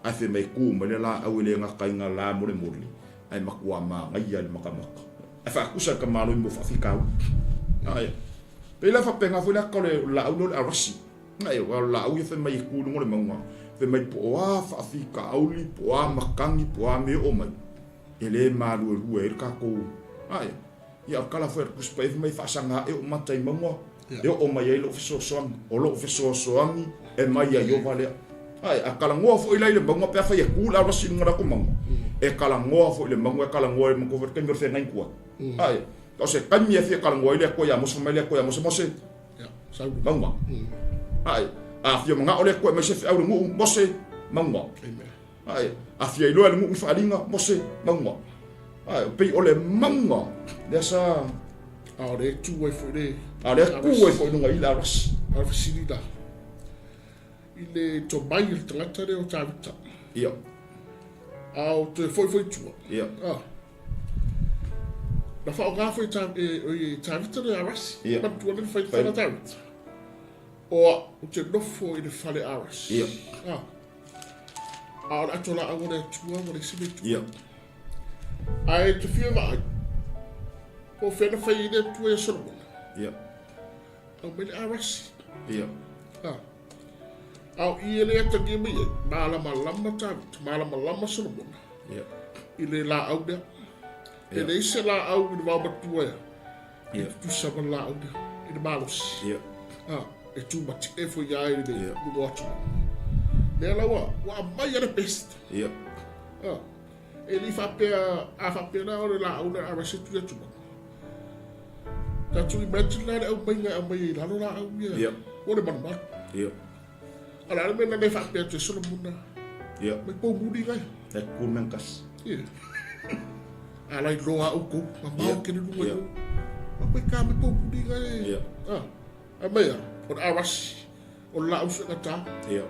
Ae fai mai tu mai le laau e le gata i gala molemole, ae matua manaia i le matamata. Ae faatusa i le tamaloa i mea o faafitauli. Ae pei la e faapena foi le ata o le laau lea o le arasi. Ae o le laau ia fai mai e tu i luga o le mauga, fai mai po o a faafitauli, po o a matagi, po o a mea e oo mai, e le maluelue ai le tatou ae. Ia o le tala foi a le Tusi Paia fai mai faasaga ae ou mata i mauga e oo mai ai lou fesoasoani. O lou fesoasoani e mai ia Ieova lea. Ae a talanoa foi la i le mauga pe afai e tu le aulasi i luga o le atu mauga, e talanoa foi i le mauga e talanoa ai ma le taimi o le feagai tua. Ae o se taimi e fia talanoa ai le Atua ia Mose fai mai le Atua ia Mose, Mose, mauga. Ae a fia manao le Atua e aumai se feau i le nuu, Mose, mauga. Ae, a fia iloa e le nuu ni faaaliga, Mose, mauga. Ae, pei o le mauga lea sa... A o lea e tu ai foi le... A o lea e tu ai foi i luga i le arasi. A o le fesili la, i le tomai o le tagata lea o Tavita. Ia. A o toe foi foi i tua. Ia. A. Na faaaoga foi e Tavita le arasi. Ia. Manatua lea na fai le fale a Tavita. O au, ou te nofo i le fale arasi. Ia. A. A o le ato laau o le Atua ua leai se mea tua. Ia. Ae te fia vaai, po o fea na fai ai le Atua ia Solomona. Ia. Aumai le arasi. Ia. A. A o i e le atagia mai ai, malamalama Tavita, malamalama Solomona. Ia. I le laau lea. E leai se laau i le vaomatua ea. Ia. E tutusa ma le laau lea, i le malosi. Ia. A, e tumati'e foi ia i le luga o atu. Lea la ua, ua aumai a le best. Ia. A, e le i faapea, a faapea la o le laau lea a se tui atu mai. Tatou imagine la le aumaiga e aumai ai i lalo laau ia. Ia. Ua le malumalu. Ia. A o le a le mea na le faapea atu ai Solomona? Ia. Mai poumuli ngai. E ku mea kasi. Ia. A lai loa au kou, mamao ke le luga Ia. i o. Ma koe ka mai poumuli ngai. Ia. Ah. A mai a, o le arasi, o le laau suegata. Ia.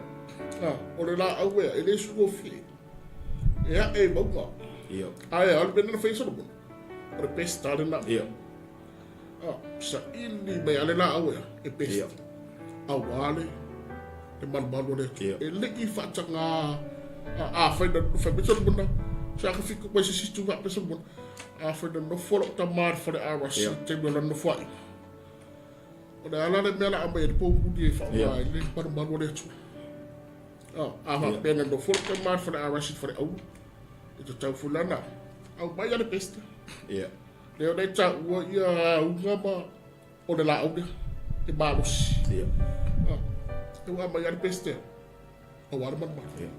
Ah, o le laau ea, e le sugofie. E a'e i mauga. Ia. Ae a, o le mea na fai e Solomona. O le best a lena. Ia. Ah, saili mai a le laau ea, e best. Ia. Auā le, le malumalu o le Atua. Ia. E le i faatagā, a, afai na fai mai Solomona, Sa ka fiku mai se isi itu faapea Solomona, Afai na nofo lou tama i le fale arasi i le taimi o lana nofoaiga, o le a la le mea o le a aumai ai le poumuli e faaaoga ai le malumalu a le Atua? A faapea na nofo lou tama i le fale arasi i le fale auro, e tatau foi la ona aumai lava le pesta. Lea ona e taua ia auga ma o le laau lea e malosi. E ua aumai lava le peste aua le malumalu.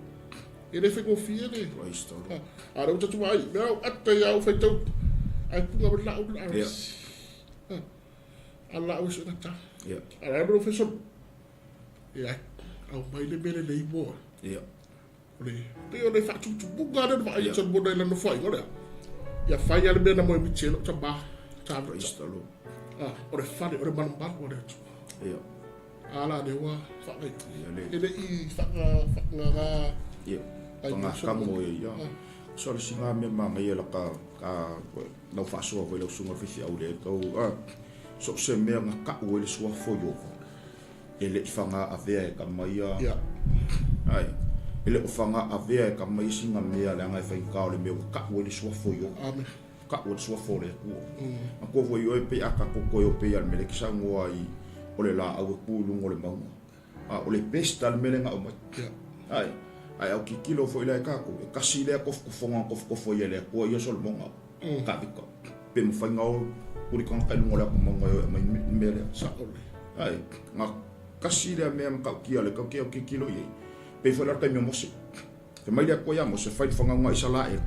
E le faigofie le. A o lea ua tatou vaai, mea au ata ia au faitau ae puga mai le laau le arasi. A laau e soogata. A o le a le mea o Ia, aumai le mea lelei mo. O le, pei o le faatutumuga lea na vaai atu Solomona i lana nofoaiga, o le a? Ia fai lava le mea na moemiti ai lou tama, Tavita. Ah, o le fale, o le malumalu o le Atua. Ia. A la lea ua faagaioia. E le i faagaga. Ia. Fagakamo e ia. So le singa mea manaia la ka ka lau faasoa foi lau susuga faifeau lea tau a so o se mea na ka'u ai le suafa o Ieova e le i faga avea e tama ia. Ia. Ai, e le o faga avea e tama ia sina mea leaga e faigata o le mea ua ka'u ai le suafa o Ieova. Amen. Ka'u ai le suafa o le Atua. Matua foi oe pei a tatou toe o pei a le mea lea e te saunoa ai o le laau e tu i luga o le mauga. A o le best a le mea lea na aumai. Ia. Ai, ae au tilotilo foi la e tatou, e tasi lea tofotofoga na tofotofo ai e le Atua ia Solomona, Tavita, pe mafai ona o tuli tagata i luga o le ata mauga e o e aumai le mea lea. Sao le. Ai, na tasi lea mea matautia le tatou te au tilotilo i ai. Pei foi la le taimi o Mose. Fai mai le Atua ia Mose, fai le fanauga a Isaraelu,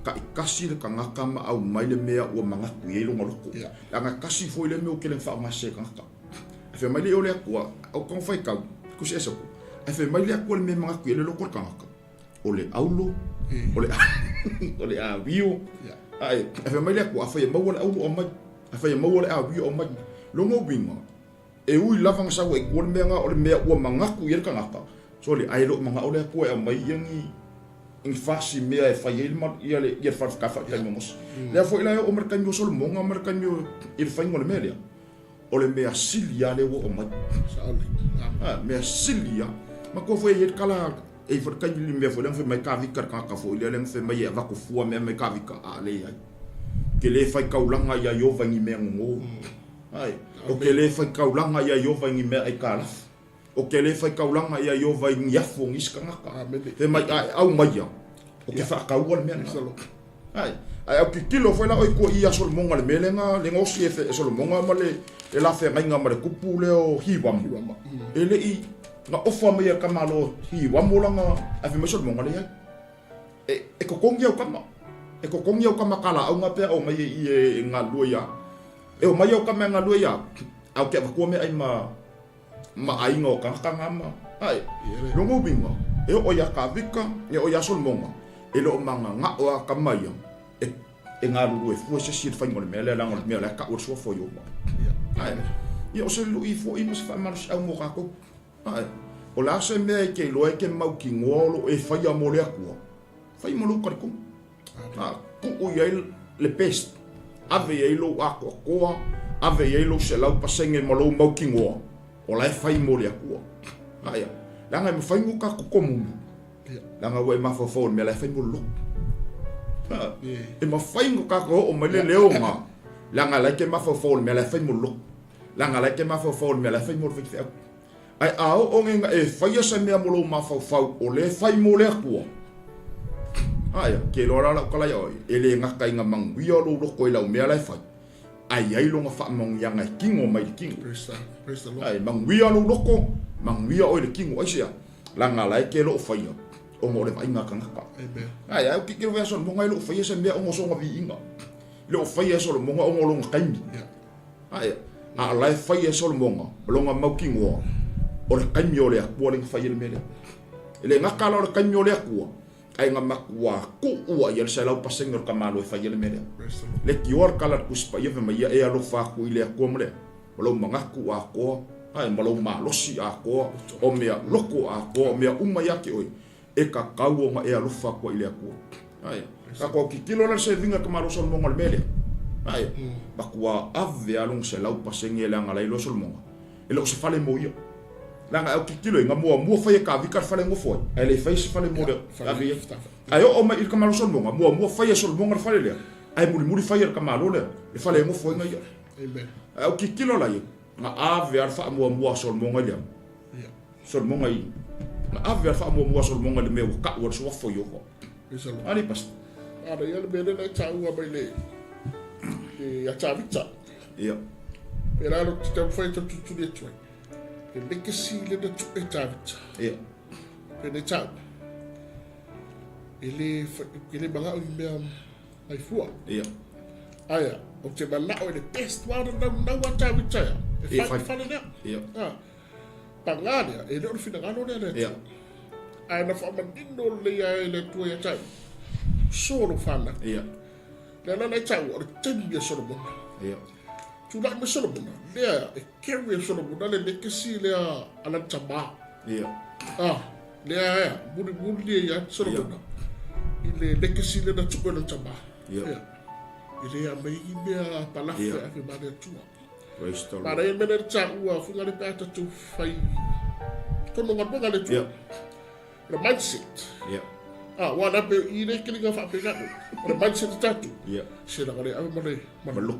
taitasi le tagata ma aumai le mea ua manatu i ai lona loto. Ia. Leaga tasi foi lea mea ua tele ina faaaoga sese e tagata. Ae fai mai le o le Atua, au tago faitau, tusi ese atu. Ae fai mai le Atua le mea e manatu i ai le loto o le tagata, o le aulo, o le o le awio. Ae fai mai le Atua, afai e maua le aulo, aumai. Afai e maua le awio, aumai. Lona uiga, e ui lava na sau ai i tua le mea lena, o le mea ua manatu i ai le tagata, sole, ae le o manao le Atua e aumai ia ni ni fasi mea e fai ai le ia le ia le falefatafa i le taimi o Mose. Lea foi la e oo mai le taimi o Solomona ma le taimi o i le faiga o le mea lea, o le mea sili lava lea ua oo mai. A, mea sili lava. Matua foi e i ai le tala, e i ai foi le taimi i le mea foi lea na fai mai Kavika le tagata foi lea na fai mai e avatu fua mea mai Kavika, a leai. Ke le faitaulaga ia Iova i ni mea gogo. Ai, o ke le faitaulaga ia Iova i ni mea aikalafu. O ke le faitaulaga ia Iova i ni afu o nisi tagata. Fai mai a e aumaia, o ke faataua le mea lena. Ai, ae au tilotilo foi la oi kua i ia Solomona le mea lea na le gaosi e Solomona ma le le la feagaiga ma le kupu lea o Hiwamu. E le i na ofa mai e ka malo Hiwamu lana ae fai mai Solomona leai. E e totogi au kama. E totogi au kama kalaauga pe a omai e i e galulue ia. E omai au kama e galulue ia a o ke avatua meaai ma ma aiga o tagata na ma ae lona uiga e oo ia Kavika e oo ia Solomona e le o magagao a tama ia e e galulue fua se isi i le faiga o le mea lea leaga o le mea la e tau e le suafa o Ieova ae ia o se lui foi ma se faamalosiau mo tatou ae o le a se mea e te iloa e te mautinoa o lo o e faia mo le Atua fai ma lou talitonu A, tuu i ai le best, ave i ai lou atoatoa, ave i ai lou 100% ma lou mautinoa, o la e fai mo le Atua. Aia, leaga e mafai ona tatou komulu, leaga ua e mafaufau i le mea la e fai mo le lotu. A, e mafai ona tatou oo mai le leo na, leaga la e te mafaufau i le mea la e fai mo le lotu. Leaga la e te mafaufau i le mea la e fai mo le faifeau. Ae a oo nei ina e faia se mea mo lou mafaufau o lea e fai mo le Atua, aia, ke iloa la lau tala ia oe, e le gata ina manuia lou loto i lau mea la e fai, ae i ai lona faamanuiaga e tino mai le tino. Ae manuia lou loto, manuia oe i le tino. Aisea? Leaga la e te loo faia ona o le vaaiga a tagata. Ae ai, ke kilo Solomona e loo faia se mea ona o sona viiga. Le o faia e Solomona ona o lona taimi. Ae, a o la e fai e Solomona lona mautinoa, o le taimi o le Atua lea na fai ai le mea lea. E le gata la o le taimi o le Atua, ae na matua tuu ai le 100% o le tamaloa e fai ai le mea lea. Leitioa le tala a le Tusi Paia fai mai ia e alofa atu i le Atua ma le ma lou manatu atoa, ae ma lou malosi atoa, o mea loko atoa, o mea uma ia te oe, e tatau ona e alofa atu ai i le Atua. Ae, tatou tilotilo la i le seviga tamaloa Solomona o le mea lea. Ae, matua ave lava lona 100% leaga la e iloa Solomona, e le o se fale mo ia. Leaga e autitilo ai, na muamua fai e Tavita le fale e nofo ai, ae le i faia se fale mo le ave i ai. Ae oo mai i le tamalo Solomona, muamua fai e Solomona le fale lea, ae mulimuli fai e le tamalo lea le fale e nofo ai na ia. Ae autitilo la ia, na ave lava le faamuamua a Solomona i le a? Solomona i, na ave lava le faamuamua a Solomona i le mea ua tau e le suafa o Ieova. A le Pastor? Ana ia le mea lea na e taua mai le ia Tavita. Ia. Pēlā lo te taumafai e tau tulituli atu ai. Le legacy le na tuu e Tavita. Ia. Pēlā e taua. E le, e le manao i mea mai fua. Ia. Aia, ou te manao i le best wa na naunau a Tavita ia. E fai fale lea. Ia. Ah. Pagā lea, e le o le finagalo lea a le Atua. Ae na faamanino lelei lava e le Atua ia te au, so lou fanau. Lea la na e taua, o le taimi a Solomona. Tulai mai Solomona, lea e carry e Solomona le legacy lea a lana tamā. Ah, lea ea, mulimuli e ia Solomona i le legacy lea na tuu e lana tamā. E le aumai ni mea palafe ave ma le Atua. Praise the Lord. Manaia mea lea taua foi ngale pe a tatou fai tono galuega le Atua. The mindset. Ah, wa na pe i le kelinga faapena. O le mindset o tatou. Se la ngale ave ma le malu.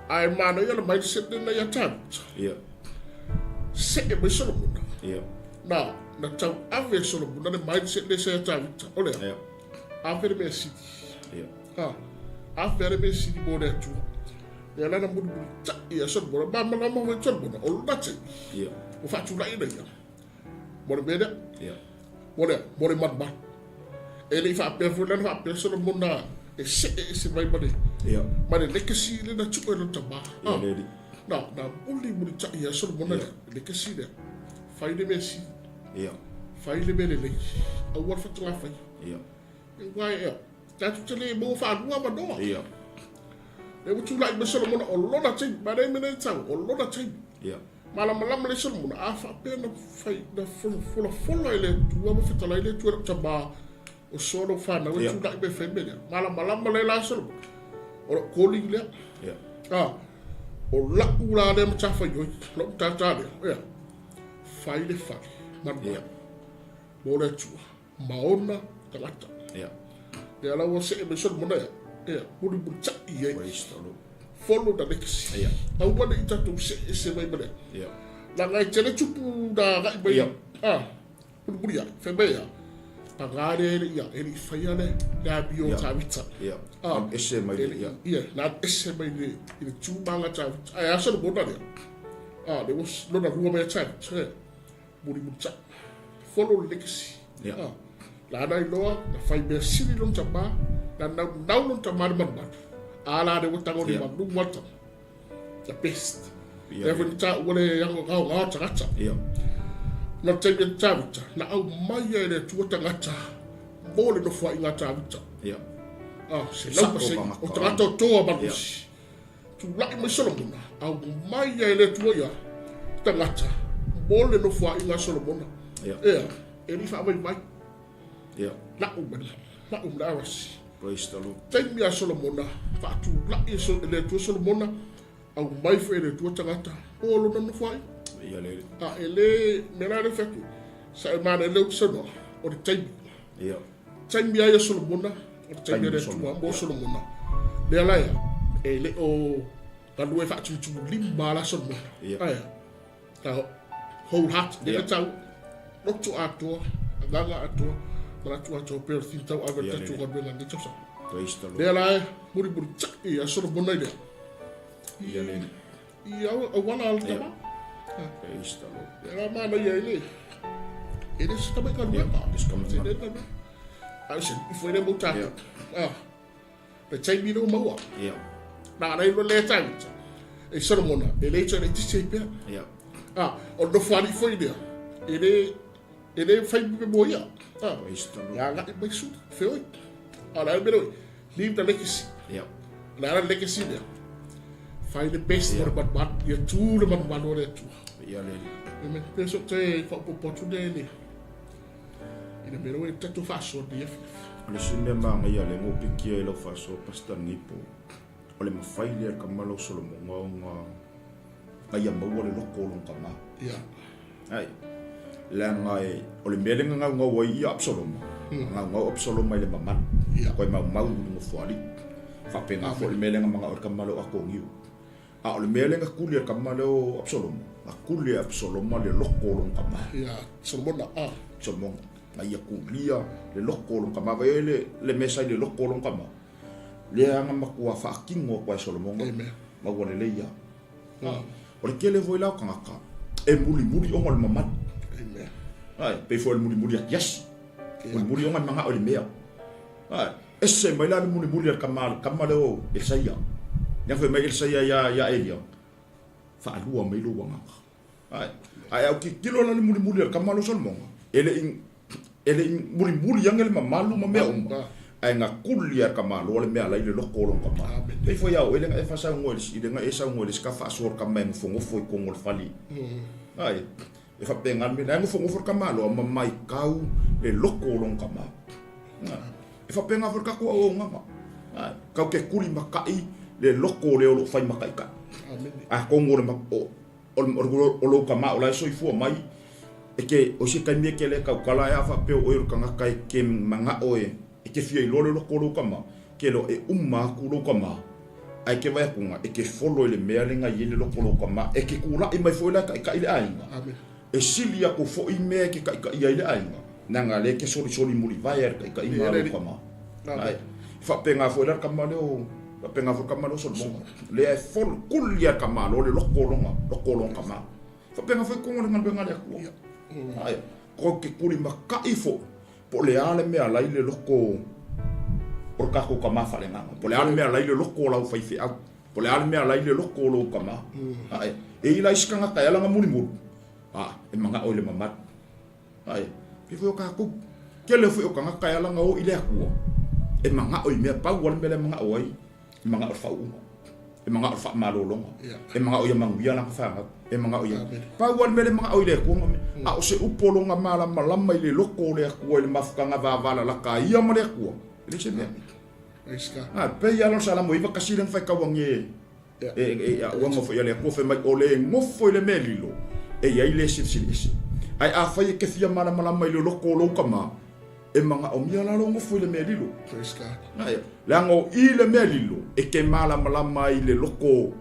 Ae manaia le mindset lena ia tatou. Se e mai Solomona. Na na tau ave Solomona le mindset le sa ia Tavita. O lea. Ave le mea sili. Ah, ave le mea sili mo le Atua. Lea la na mulimulitaʻi a Solomona, malamalama foi Solomona, o lona taimi, ua faatulaiina ia mo le mea lea, mo le, mo le malumalu. E le i faapea foi la na faapea Solomona e see ese mai ma le, ma le legacy lea na tuu e lona tamā. Na, na mulimulitaʻi a Solomona le legacy lea, fai le mea sili, fai le mea lelei, aua le faatulafaia. Aua ea, tatou te le maua faalua avanoa. Lea ua tulai mai Solomona o lona taimi, ma lea mea tau, o lona taimi. Malamalama lelei Solomona, a faapea na fai, na folafola e le Atua ma fetalai le Atua i lau tamā, o soa lou fanau e tulai mai e fai le mea lea. Malamalama lelei la Solomona, o lou calling lea. Ah, o lau la lea matafaioi, lau matata lea, ea, fai le fale, malumalu, mo le Atua. Ma ona tagata. Lea la ua see mai Solomona ia, ia, mulimulitaʻi ai. Praise the Lord. Follow the legacy. Aua ne i tatou see ese mai ma lea. Leaga e tele tupu na agai mai. Ah, mulimuli ai, fai mai ia, pagā lea e le i, e le i faia le, le amio o Tavita. Ah, ese mai le, ia. Ia, na alu ese mai le, i le tūmanga Tavita. Ae a Solomona lea? Ah, le ua lona lua mai a Tavita, eh. Mulimulitaʻi. Follow le legacy. Yeah. Ah. Lana iloa, na fai mea sili lona tamā, na naunau lona tamā le malumalu. A la le ua tago le malu ma tama. The best. Yeah, Lea foi na taua le gaogaoa tagata. Yeah. Na le taimi a Tavita, na aumaia e le Atua tagata mo le nofoaiga a Tavita. Yeah. Ah, 100%. O tagata o toa malosi. Yeah. Tulai mai Solomona, aumaia e le Atua ia tagata mo le nofoaiga a Solomona. Ia. Ea, e le i faavaivai. Ia. La'u ma la'u ma le arasi. Praise the Lord. Taimi a Solomona, faatulai e le Atua Solomona, aumai foi e le Atua tagata mo lona nofoaiga. Ia le. A e le, mea la lea e fai atu, sa e manaia lea ou te saunoa, o le taimi. Ia. Taimi ai a Solomona, o le taimi a le Atua mo Solomona. Lea la ea, e le o galue faatumutumulima la Solomona. Ae, ta whole heart, lea na tau, loto atoa, agaga atoa, manatu atoa pei o le tini tauave o le tatou galuega i lenei tausaga. Lea la e mulimulitaʻi a Solomona i lea. I auala a le tama. Lea la manaia e le, e le se tamai galuega. Se le galuega. A o se alii foi lea mo tatou. Ah, le taimi lea ua maua. Na ana iloa lea taimi. E Solomona, e le toe laitiiti ai pea. Ah, o le nofoalii foi lea, e le, e le fai pe mo ia. Ah, e agai mai suli, feoi. A o le a le mea lea, leave the legacy. O le a le legacy lea? Fai le best mo le malumalu, ia tu le malumalu o le Atua. Amen. Pe so te faaopoopo atu lea i le i le mea lea ua tatou faasoa nei afiafi. O le isi mea manaia lea na ou pikia i lau faasoa Pastor Nipo, o le mafai lea e le tama lea o Solomona ona ia maua le loto o lona tama. Ia. Ai, leaga e, o le mea lea na gaugau ai ia Absaloma, na gaugau Absaloma i le mamalu, koe maumau i le nofoalii. Faapena foi le mea lea na manao ai le tama lea o Atonio. A o le mea lea na tuli e le tama lea o Absaloma, na tuli e Absaloma le loto o lona tama. Ia Solomona, a. Solomona. Na ia tulia le loto o lona tama. Vaai le, le mea sa i le loto o lona tama. Lea na matua faatino atu ai e Solomona. Amen. Ma ua lelei lava. O le tele foi la o tagata e mulimuli ona o le mamalu. Amen. Ai, pei foi o le mulimuli asiasi. Mulimuli ona e manao i le mea. Ai, ese mai la le mulimuli a le tama, le tama lea o Elisaia. Lea fai mai Elisaia ia, ia Elia, faalua mai lou agaga. Ai, ae au tilotilo la le mulimuli a le tama lea o Solomona, e le i, e le i mulimuli ane le mamalu ma mea uma, ae na tuli lava e le tamaloa le mea la i le loto o lona tama. Pei foi a oe le na e faasaunoa i le na e saunoa i le isi ka faasoa le tama e nofonofo i totonu o le fale. Ai, e faapena le mea lea, ae nofonofo le tamaloa ma maitau le loto o lona tama. E faapena foi le tatou auaunaga. Tatou te tulimatai le loto o le o lo o fai ma taitai. Atonu o le o lou tama o la e soifua mai, e te, o se taimi e te le tautala ai a faapea o oe o le tagata e te manao e, e te fia iloa le loto o lou tama, ke iloa e uma atu lou tama, ae ke vaai atu e te folo i le mea lea na i ai le loto o lou tama, e te tulai mai foi la e taitai le aiga, e sili atu foi mea e te taitaia ai le aiga, leaga lea e te solisoli mulivae a le taitaiga a lou tama. Ae, e faapena foi la le tama lea o, faapena foi le tama lea o Solomona. Lea e folo, kuli lava e le tamaloa le loto o lona, loto o lona tama. E faapena foi totonu o le galuega a le Atua. Ae, tou te tulimatai foi, po o le a le mea la i le loto o le tatou tama faaleagaga, po o le a le mea la i le loto o lau faifeau, po o le a le mea la i le loto o lou tama. Ae, e i ai la isi tagata e ala ona mulimuli, a, e manao i le mamalu. Ae, pei foi o tatou, tele foi o tagata e ala ona o i le Atua, e manao i mea, pau lava le mea lea e manao ai, e manao i le faauuga, e manao i le faamalologa, e manao ia manuia lana fanau, e manao ia... Pau lava le mea lea e manao i le Atua, a o se upu o lona malamalama i le loto o le Atua i le mafutaga vavalalata a ia ma le Atua, e leai se mea. A, pei lava la o le Salamo 91 lea na faitau ane E auauna foi a le Atua fai mai, o le nofo i le mea lilo, e i ai le silisili ese. Ae afai e te fia malamalama i le loto o lou tama, e manaomia la lou nofo i le mea lilo. Praise God. Ae, leaga o i le mea lilo, e te malamalama ai i le loto,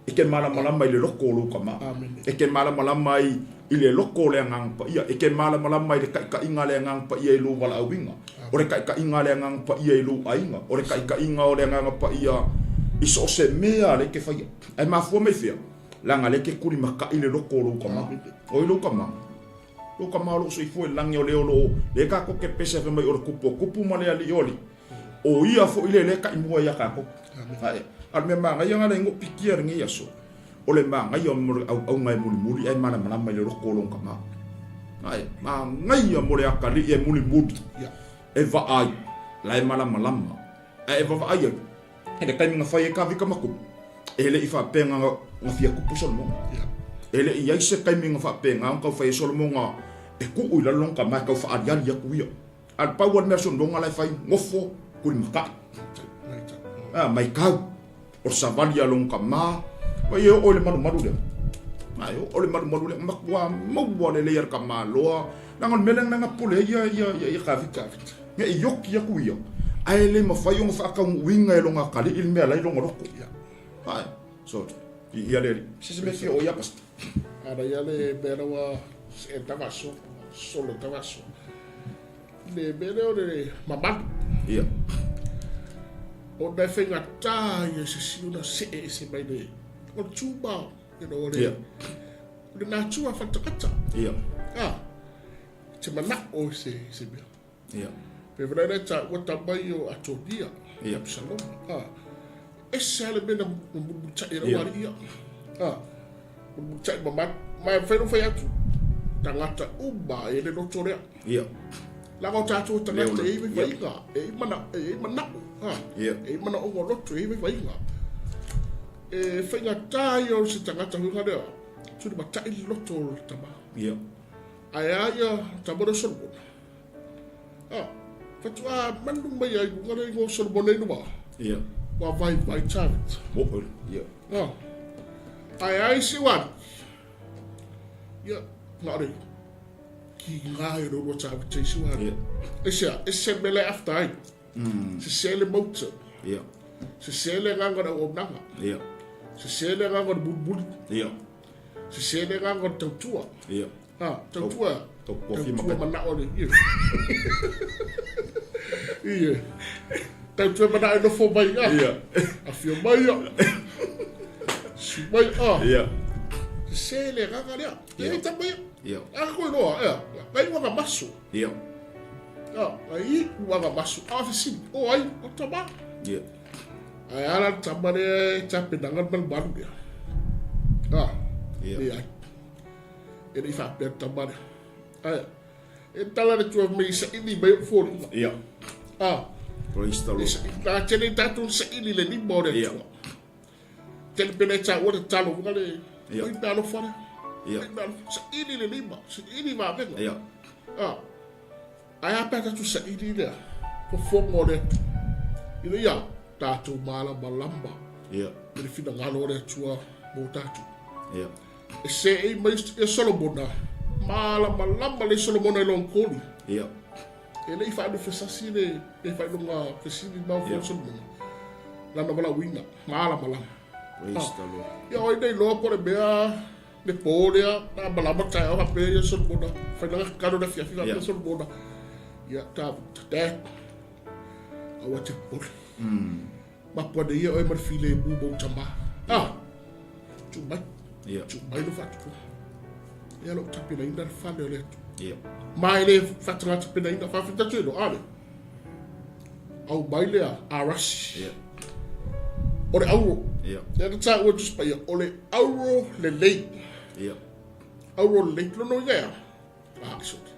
e te malamalama i le loto o lou tama. Amene. E te malamalama ai i le loto o le Agaga Paia, e te malamalama i le taitaiga a le Agaga Paia i lou valaauina. O le taitaiga a le Agaga Paia i lou aiga, o le taitaiga o le Agaga Paia i so o se mea a lea e te faia. Ae mafua mai fea? Leaga lea e te tulimatai le loto o lou tama. O ai lou tama? Lou tama o lo o soifua i le lagi o le o lo o, lea tatou te pese fai mai o le tupu o tupu ma le alii o alii. O ia foi lea lea e taimua ia tatou. Ae, a o le mea manaia lena le igoa pikia i lenei aso, O le manaia mo le auauna e mulimuli ae malamalama i le loto o lona tama. Ae, manaia mo le atalii e mulimuli e vaai, la e malamalama. Ae e vavaai ai, i le taimi na fai ai Kavika ma Kupu, e le i faapea na fia kupu Solomona. E le i ai se taimi na faapena ona tau fai ai Solomona e tuu i lalo lona tama e tau faaaliali atu ia. A o le pau lava le mea a Solomona la e fai, nofo, tulimatai. A, maitau. O le savali a lona tama, vai e oo i le malumalu lea. Ai, oo i le malumalu lea, matua maua lelei a le tamaloa. Leaga o le mea lea na pule ai ia, ia, ia, ia Kavita. Ne i ioki atu ia, ae le mafai ona faataunuuina e lona atalii le mea la i lona loto. Ai, so, i ia le alii. Se se mea fia oo ia pastor. Ana ia le mea la ua e tavaso, solo tavaso. Le mea lea o le mamalu. Ia. Ona e faigata ia se si ona see ese mai le o le tuma, you know, o le, Ia. o le natura whatakata. Ia. Ah, te manao i se, se mea. Ia. Pe whanau nei ta ua tamai o Atonia, Ia. Absalom. Ah, ese ale mea na mulumulitai e Ia. lau alii ia. Ah, mulumulitai mamalu. Ma e whai whai atu, tangata uma e le loto lea. Ia. Leaga o tatou tagata e i ai vaivaiga, e i mana, e i manao, ha. Ia. E i manaoga o loto, e i vaivaiga. E faigata ia o se tagata huiga lea, tulimatai le loto o le tama. Ia. Ae a ia tama lea o Solomona. Ha. Faatoa manu mai ai luga le igoa o Solomona i luma. Ia. Ua vaivai David. Mo, ia. Ha. Ae a isi wali. Ia. Na o le kiga i o le ulua Tavita i si wā. Aisea? Ese mea la e after ai. Sese le motive. Sese le agaga o le auaunaga. Sese le agaga o le mulimuli. Sese le agaga o le tautua. Ha, tautua. Tautua manao le. Ie. Ie. Tautua manao e nofo mai. Ah. Afio mai. Susu mai. Ah. Sese le agaga lea. Ia. E tama ia. Ia. A koe loa, ea. Ngai uaga maso. Ia. A, ngai uaga maso. A fesili, o ai, o tama. Ia. Ae a la le tama lea e tapenaga le malumalu lea. A, Ia. leai. E le i faapea le tama lea. Ae, e tala le tua mai saili mai ou foliga. Ia. A, Praise the e Lord. saili. Na tele tatou saili le lima o le Ia. Atua. Tele pele taua le tatalo foi le Ia. oi mea alofa lea. Ia. Oi mea alofa. Saili le lima, saili vavega. Ia. Ah. Ae a pe a tatou saili lea fofoga o le Atua. Ina ia tatou malamalama Ia. i le finagalo o le Atua mo tatou. Ia. E seei mai ia Solomona, malamalama le Solomona i lona koli. Ia. E le i faanufesasi le le faailoga fesili ma Ia. Solomona. Lana valaauina, malamalama. Praise the Lord. Ia o ai nei iloa po o le mea le po lea, na malama taeao faapea ia Solomona, fai lana tatalo i le afiafi faapea Ia. Solomona. Ia, Tavita, Dad, aua te popole. Mapu ane ia oe ma le filemu ma ou tama. Ah, tuu mai, Ia. tuu mai lou faatupuga. Ia lou tapenaina le fale o le Atua. Ia. Ma e le faataga tapenaina, faafetai atu e loa, ale. Aumai lea arasi. Ia. O le auro. Ia. Lea na taua e le Tusi Paia, o le auro lelei. Ia. Auro lelei. Lono iga ea? Ah, sorry.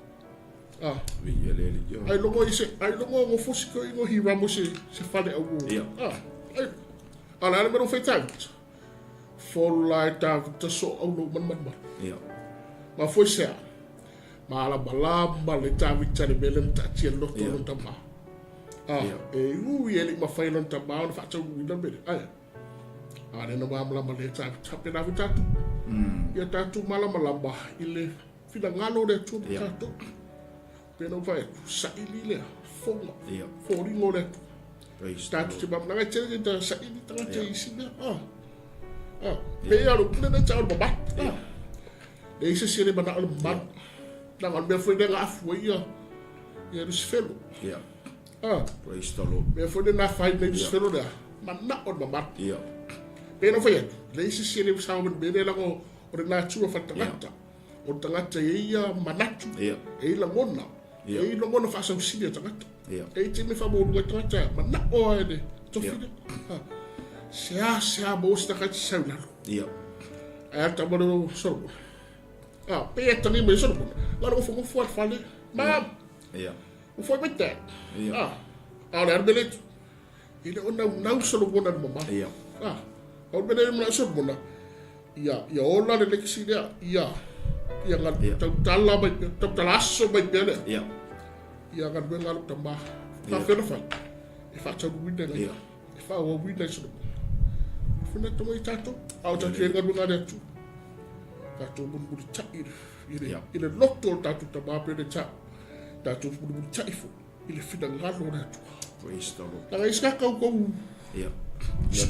Ah. Viia le Alii. Ia. Ai logo i se, ai logo ngo fosi ko ingo hi ramo se, se fale auro. Ia. Ah. Ai. Ala ale mero fai tavita. Fola e tavita so auro man man man. Ia. Ma foi sea. Malamalama le Tavita le mea lea na taatia le loto o Ia. lona tama. Ah, Ia. e ui e le i mafai e lona tama ona faataunuuina le mea lea. Ae, a lea na malamalama lea Tavita, faapena foi tatou. Ia tatou malamalama i le finagalo o le Atua ma Ia. tatou. Pei ona ou fai atu, saili lea, fofoga, Ia. foliga o le Atua. Praise the Tatou Lord. te malamalama, e tele ke ta saili tagata Ia. i isi mea. Ah. Ah, pei lava o le upu lea na tau o le mamalu. Ah. Leai se isi e le manao i le mamalu. Leaga o le mea foi lea na afu ai ia ia Lusifelo. Ia. Ah, Praise the Lord. mea foi lea na afaina ai Lusifelo lea, manao i le mamalu. Ia. Pei ona fai atu, leai se isi e le sao mai le mea lea leaga o le natura faale-tagata. O le tagata e i ai ia manatu, Ia. e i ai lagona, e Ia. i ai lagona faasausili a tagata. Ia. E i ai taimi e faamaualuga ai tagata, manao lava i le tofi Ia. lea. Ah, seasea maua se tagata sau i lalo. Ia. Ae a le tama lea o Solomona. Ah, pei e tagi mai e Solomona. Na o le nofonofo lava i le fale. Mom, Ia. ua foi mai Dad. Ia. Ah, a o le a le mea lea e tu? E le o naunau Solomona i le mamalu. Ia. Ah, o le mea lea e manao Solomona, ia, ia ola le legacy lea, ia, ia ga Ia. tautala mai pea, tautala aso mai pea lea. Ia. Ia galuega a lou tama. Ia. Faapefea ona fai? E faataunuuina e Ia. E faaauauina e Solomona. Fana tama i tatou, a o tatou i galuega a le Atua. Tatou mulimulitai i le, Ia. i le loto o le tatou tama pe le tau. Tatou mulimulitai foi i le finagalo o le Atua. Praise the Lord. Leaga e isi ka koukou Ia.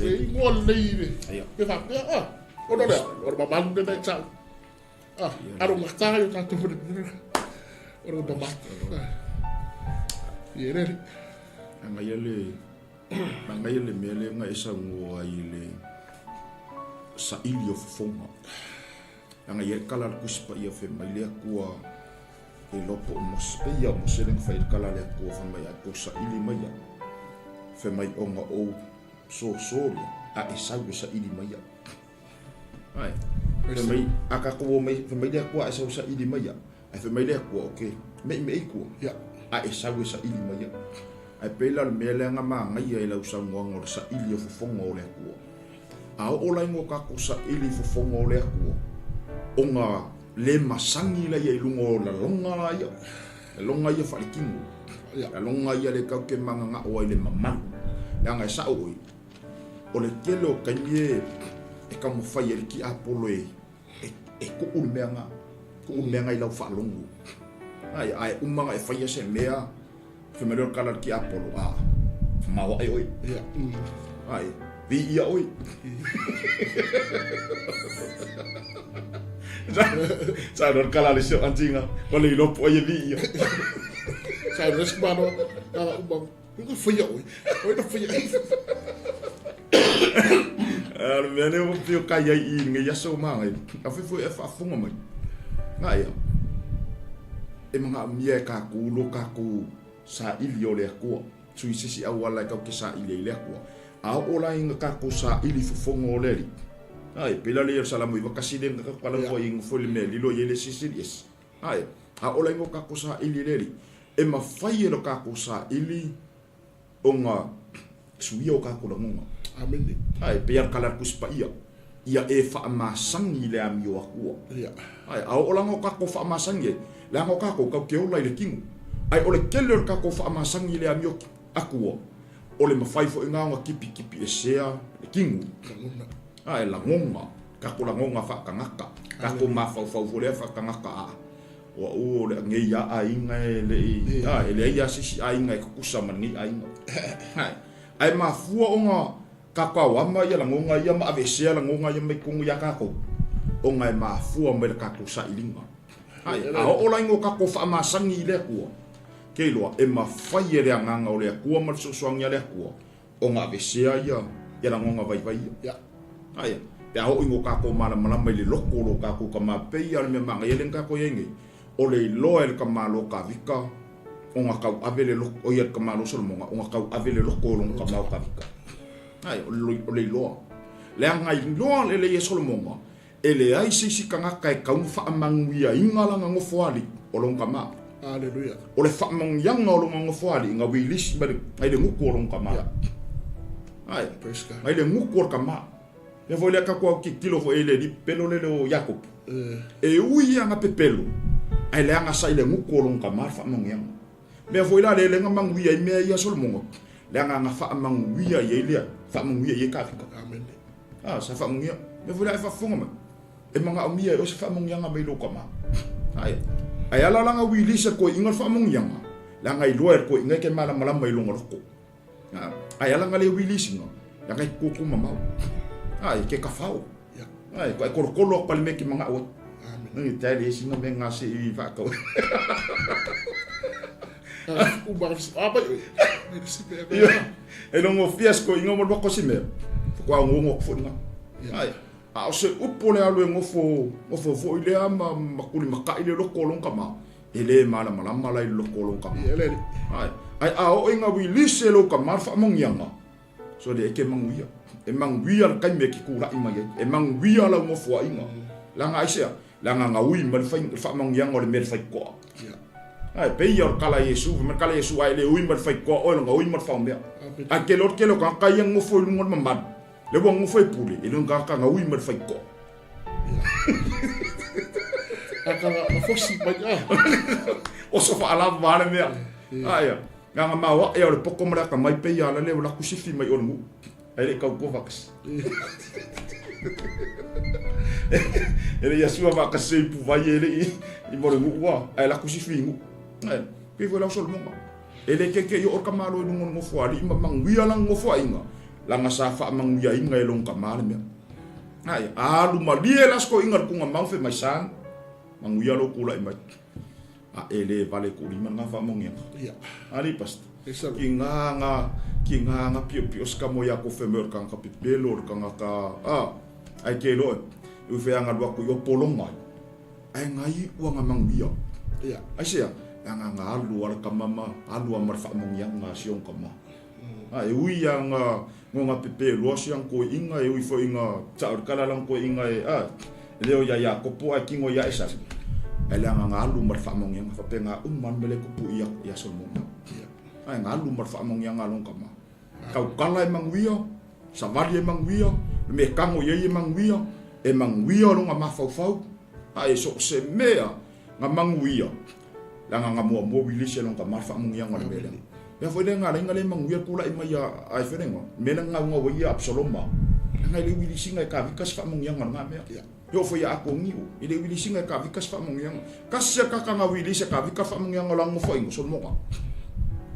e igoa lelei i le, Ia. pe faapea, ah, ona o lea, o le mamalu lena e tau. Ah, arogata i o tatou mele, o le mamalu. Ah. Ia le Alii. Agaia le Manaia le mea lea na e saunoa ai i le saili o fofoga. Leaga e i ai le tala a le Tusi Paia fai mai le Atua e iloa po o Mose, pei ia o Mose lea na fai ai le tala a le Atua fai mai a tou saili mai au, fai mai ona ou soso lea a e sau e saili mai au. Ai, fai mai a tatou o mai, fai mai le Atua a e sau e saili mai au, ae fai mai le Atua okay, meimei tua. Ia. A e sau e saili mai au. Ae pei la o le mea lea na manaia i lau saunoaga o le saili o fofoga o le Atua. A oo la ina o tatou saili i fofoga o le Atua, ona le masani laia i luga o laloga la ia, laloga ia faaletino, laloga ia le tatou te mananao ai i le mamalu. Leaga e sao oi, o le tele o taimi e taumafai ai le tiapolo e tuu le mea na. Tuu mea ngai lau faalogo. Ai, ae uma nga e faia se mea, fai mai lea o le kala i le tiapolo, a, whamao ae oe. Ia. Ai, viia oe. Sa no le kala le sio antinga, wa le iloa po ai e viia. Sa no se mano, na uma, nga faia oe. Oe na faia ai. A le mea lea ua pio kai ai i lenei aso magai. A fai foi e faafofoga mai. Nga ia. E manaomia e kākou lo kākou saili o le Atua. Sui se isi auala e kau ke saili ai le Atua. A oo la ina kākou saili fofoga o le Alii. Ai, pei la le ia o le Salamo 91 lea na kala foi i foi le mea lilo i ai le sisi ese. Ai, a oo la ina o kākou saili i le Alii, e mafai e lo kākou saili ona suia o kākou lagona. Amene. Ai, pei a kala le Tusi Paia, ia e faamasani i le amio akua. Ia. Ai, a oo laga o kākou faamasani ai, leaga o kākou kau ke ola i le kino. Ai o le tele o le kākou faamasani i le amio akua, o le mafai foi na ona kipikipi esea le kino. Lagona. Ai, lagona, kākou lagona faatagata, kākou mafaufau foi lea faatagata a. O a'u o le nei a aiga e le'i, a, e leai a se isi aiga e tutusa ma lenei aiga. Ae, ae mafua ona kākou ama ia lagona ia ma aveesea lagona ia mai totonu iā kākou, ona e mafua mai le kākou sailiga. Ae, a oo la ina o kākou faamasani i le Atua, ke iloa, e mafai e le Agaga o le Atua ma le fesoasoani a le Atua ona aveesea ia ia lagona vaivai ia. Ae, pe a oo ina o kākou malamalama i le loko o lo kākou tama, pei lava o le mea manaia lea na kākou i ai nei, o le iloa e le tamāloa Kāvika ona tauave le loko, ʻo ia le tamāloa Solomona, ona tauave le loko o lona tama o Kāvika. Ae, o le iloa. Leaga iloa lelei e Solomona, e leai se isi tagata e tau na faamanuiaina lana nofoalii o lona tama. Aleluia. O le faamanuiaga o lona nofoalii na uilisi mai le, mai le gutu o lona tama. Yeah. Ae, Praise God. mai le gutu o le tama. Lea foi lea tatou autitilo foi i le alii pepelo lele o Iakopo. E ui ia na pepelo, ae leaga sa i le gutu o lona tama le faamanuiaga. Mea foi la lea lea na manuia ai mea ia Solomona, leaga na faamanuia i ai lea, faamanuia i ai Kavika. Amene. A, sa faamanuia. Mea foi la e faafofoga mai, e manaomia e oe se faamanuiaga mai lou tama. Ae, ae ala la na uilisa e le toeaina le faamanuiaga, leaga iloa e le toeaina e te malamalama i lona loto. A, ae ala na le uilisiga, leaga e tutu mamao. A, e ke kafao. Ae, e kolokolo atu pa le mea e te manao ai. Amene. Ngi tai le isi na me ngā se i whaakau. E longo fiasco i ngā mo si mea. Whakua ngongo aku foi ngā. Ai, a o se upu le alu e ngofo, ngofo foi lea ma, ma kuli makai le loko o lon kama, e le malamalama la i le loko o lon kama. Ai, ai a oo i ngā wilise lo kama le whaamongianga, so le eke manuia. E manuia le taimi e ke kūla'i mai ai. E manuia lau nofoa'iga. Leaga aisea? Leaga na ui mai le fai, le faamanuiaga o le mea le faito'a. Ae pei ia o le kala a Iesu, fai mai le kala a Iesu, a e le ui mai le faito'a oe, na ui mai le faomea. Ae tele o le tele o tagata ia nofo i luga o le mamalu, lea ua nofo e pule, e le o ni tagata na ui mai le faito'a. Oso faalava lava le mea. Ae, leaga maoae o le poto ma le atamai pei a lale o laku sifi mai o le nuu. Ai le kau ko vakasi. E le ia sua vakasi i puvai e le i i mo le nuu a. Ai laku sifi i nuu. Ai, pei foi lau Solomona. E le keke i o ka malo i lunga o le nofoalii ma manuia lana nofoaiga, leaga sa faamanuiaina e lona tama le mea. Ai, alu malie la sikoiga le tuga mau fai mai sa, manuia lou tulai mai. A e le vale ku lima nga faamanuiaga. Ia. Ali pasta. E salo. Ki ngā ngā, ki ngā ngā piopio ska mo ia ko wheme o le kangaka pepelo o le kangaka, a, ai ke loe, i uwhea ngā lua ku i o polonga ai. Ai ngā i ua ngā manuia. Ia. Ai sea, ngā ngā ngā alu ala ka mama, alu a mar faamanuiaga a si ong ka ma. A, e ui a ngā, ngō ngā pepelo a si ang koe inga, e ui fo inga, ta o le kala lang koe inga e, a, leo ia Iakopo ae kino ia Esau. Ae leaga nga alu ma le faamanuiaga faapea nga uma le mea lea e kupu i ia Solomona. Ae nga alu ma le faamanuiaga a lona tama. Taukala e manuia, savali e manuia, le mea e tago i ai e manuia, e manuia lona mafaufau, ae so o se mea nga manuia, leaga nga muamua uilisi e lona tama le faamanuiaga o le mea lea. Mea foi lea nga ala ai nga le manuia le tulai mai a Eferega, mea lea na gaugau ai ia Apisaloma, leaga e le uilisiga e Kavika se faamanuiaga o lena mea. E oo foi ia Akongiu, i le uilisiga e kavika se faamanuiaga. Tasi a kaka na uilisi e kavika faamanuiaga o la nofoaiga o Solomona.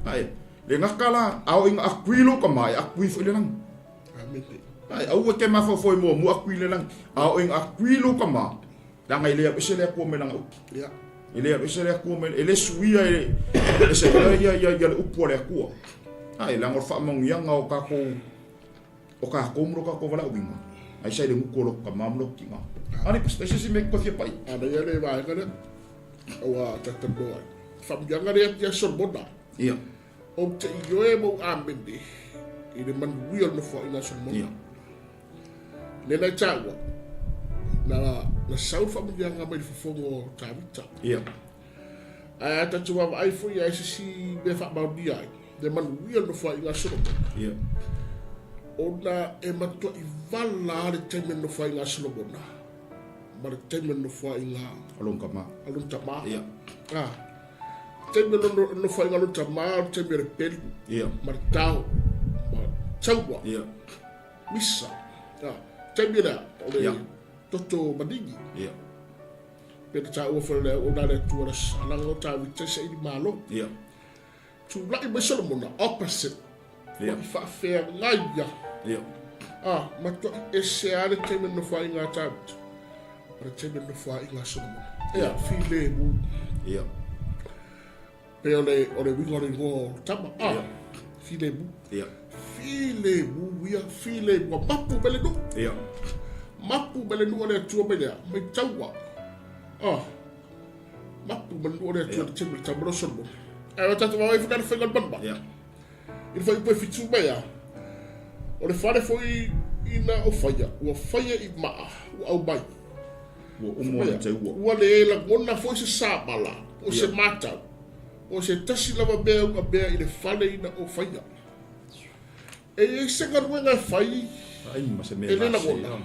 Ae, le gata la, a oo ina akui lou tama, e akui foi le lagi. Ae, aua e te mafaufau e muamua akui le lagi. A oo ina akui lou tama, leaga e le alu ese le Atua mai lana upu. E le alu ese le Atua mai, e le suia e, e se mea ia, ia, ia le upu a le Atua. Ae, leaga o le faamanuiaga o tatou O tatou ma lo tatou valaauina, ai sa i le gutu o lota tama ma lota tina. A le pastor, se se mea e toe fia pai. A na ia le vaega lea ua talatalanoa ai. Faamanuiaga lea ia Solomona. Ia. Ou te ioe ma ou amene i le manuia o le nofoaiga a Solomona. Ia. Lea na e taua, na, na sau le faamanuiaga mai le fofoga o Tavita. Ia. Ae a tatou vaavaai foi ia se isi mea faamaonia ai le manuia o le nofoaiga a Solomona. Ia. Ona e matuai vala lava le taimi o le nofoaiga a Solomona ma le taimi o le nofoaiga a lona tama. A lona tama. Ia. Ah. Taimi o le nofoaiga a lona tama o le taimi o le pelu. Ia. Ma le tao ma taua. Ia. Misa. Ah. Taimi lea o le Ia. toto manigi. Ia. Pe na taua foi le auauna a le Atua na alaga o Tavita i saili malo. Ia. Tulai mai Solomona opposite. Ia. I faafeagai ia. Ia. Ah, matuai ese lava le taimi na nofoaiga a Tavita ma le taimi na nofoaiga a Solomona. Ia, filemu. Ia. Pe o le, o le uiga o le igoa o tama. Ah, Ia. filemu. Ia. Filemu ia, filemu. Ua mapu mai le nuu. Ia. Mapu mai le nuu a le Atua mai lea, mai taua. Ah, mapu mai le nuu a le Atua Ia. le taimi le tama lea o Solomona. Ae o tatou vaavaai foi la le faiga o le manumanu. Ia. I le fuaiupu e 7 mai a, o le fale foi ina o faia, ua faia i maa, ua aumai. Ua uma ona taua. Ua le lagona foi se samala, po o se matau, po o se tasi lava mea ua mea i le fale ina o faia. E i ai se galuega e fai Ai ma se mea e le gase. lagona.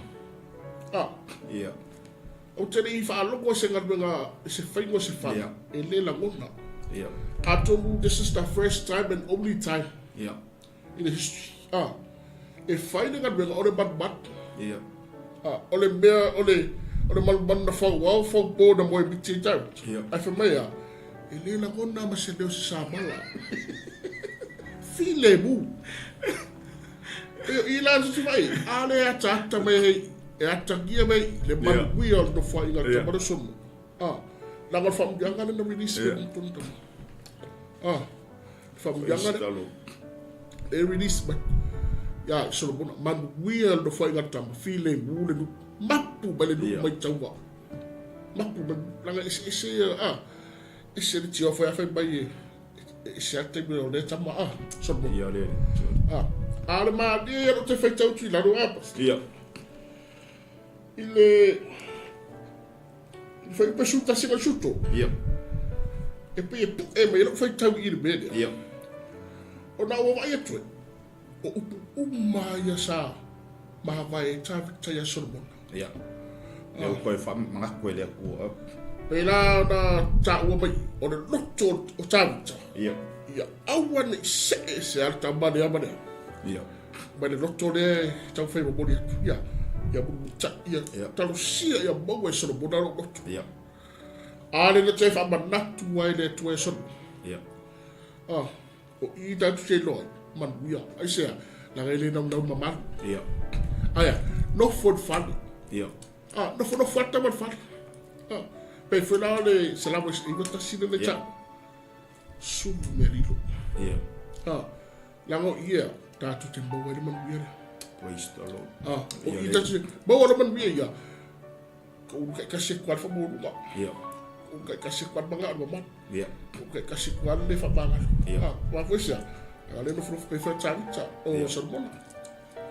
Ah. Ia. Ou te le i faalogo i se galuega, i se faiga o se fale, Ia. e le lagona. Ia. Atonu this is the first time and only time Ia. i le history. Ah. E fai le galuega o le manumanu. Ia. Ah, o le mea, o le, o le manumanu na fau ao, fau po na moe miti ai tau. Ia. Ae fai mai a, e le lagona ma se leo se samala. Filemu. E, i la tutu mai, a le ataata mai hei, e atagia mai le manuia o le nofoaiga le Ia. tama le sono. Ah, leaga o le faamanuiaga lea na release Ia. mai tonu tama. Ah, le faamanuiaga lea Talo. e release mai ia Solomona, manuia le nofoaiga le tama, filemu le nuu, mapu mai le nuu Ia. mai taua. Mapu mai, leaga eseese ia, ah, ese le tiofa ia fai mai e, ese a le taimi o lea tama, ah, Solomona. Ia le. Ah, a o le malie ia lou te faitau atu i lalo, ah, pastor. Ia. I le i le fuaiupu e 11 ma le 13. Ia. E pei e pu'e mai ai la'u faitau i i le mea lea. Ia. Ona ua vaai atu ai, o upu uma ia sa mavae ai Tavita iā Solomona. Ia. Ia ua toe faamanatu e le Atua. Pēlā ona taua mai o le loto o Tavita. Ia. Ia aua ne i se'e ese lava le tama lea ma lea. Ia. Mai le loto lea e taumafai e momoli atu. Ia, ia mulimulita'i, ia Ia. talosia ia maua e Solomona lou loto. Ia. A lea na toe faamanatu ai le Atua e Solomona. Ia. Ah, o i tatou te iloa ai, manuia. Aisea, leaga e le naunau mamalu. Ia. Aia, nofo i le fale. Ia. Ah, nofonofo atu tama i le fale. Ah, pei foi la o le 191 lea na Ia. taua. Sulu mea lilo. Ia. Ah, leaga o ia tatou te maua ai le manuia lea. Praise the Lord. Ah, o Ia i le- tatou te maua le manuia ia. Ka ulu taitasi atu lava le faamualuga. Ia. Ka ulu taitasi atu lava le magalu mamalu. Ia. Ka ulu taitasi atu lava le faamagalo. Ia. Ah, aua foi sea, a lea nofonofo pei foi o Tavita, o Ia. Solomona.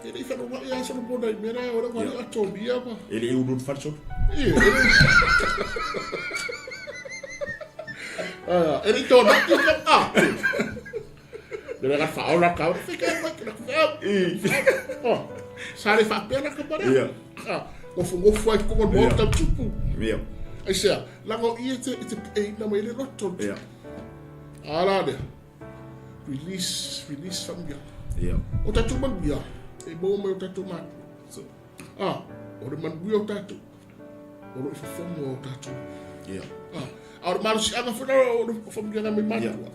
E le i faalua'i lava Solomona i mea la, o lea ua Ia. le atonia ma. E le i ulu le fale solo. Ia, e le Ah, e le i tōnaki ka ah. Le mea ka whaola ka ora, whika e mai ki raku whea. Oh, sa le whaapea la ka marea. Ia. Ah, ngofungofua i kongo mo Ia. tau tupu. Ia. Ai sea, lago i e te, e te eina mai le loto. Ia. Ala lea. Release, release whamuia. Ia. O tatou manuia, e maua mai o tatou matua. So. Ah, o le manuia o tatou. O lo o i fofoga o tatou. Ia. Ah, a o le malosiaga foi lea o le faamanuiaga mai matua.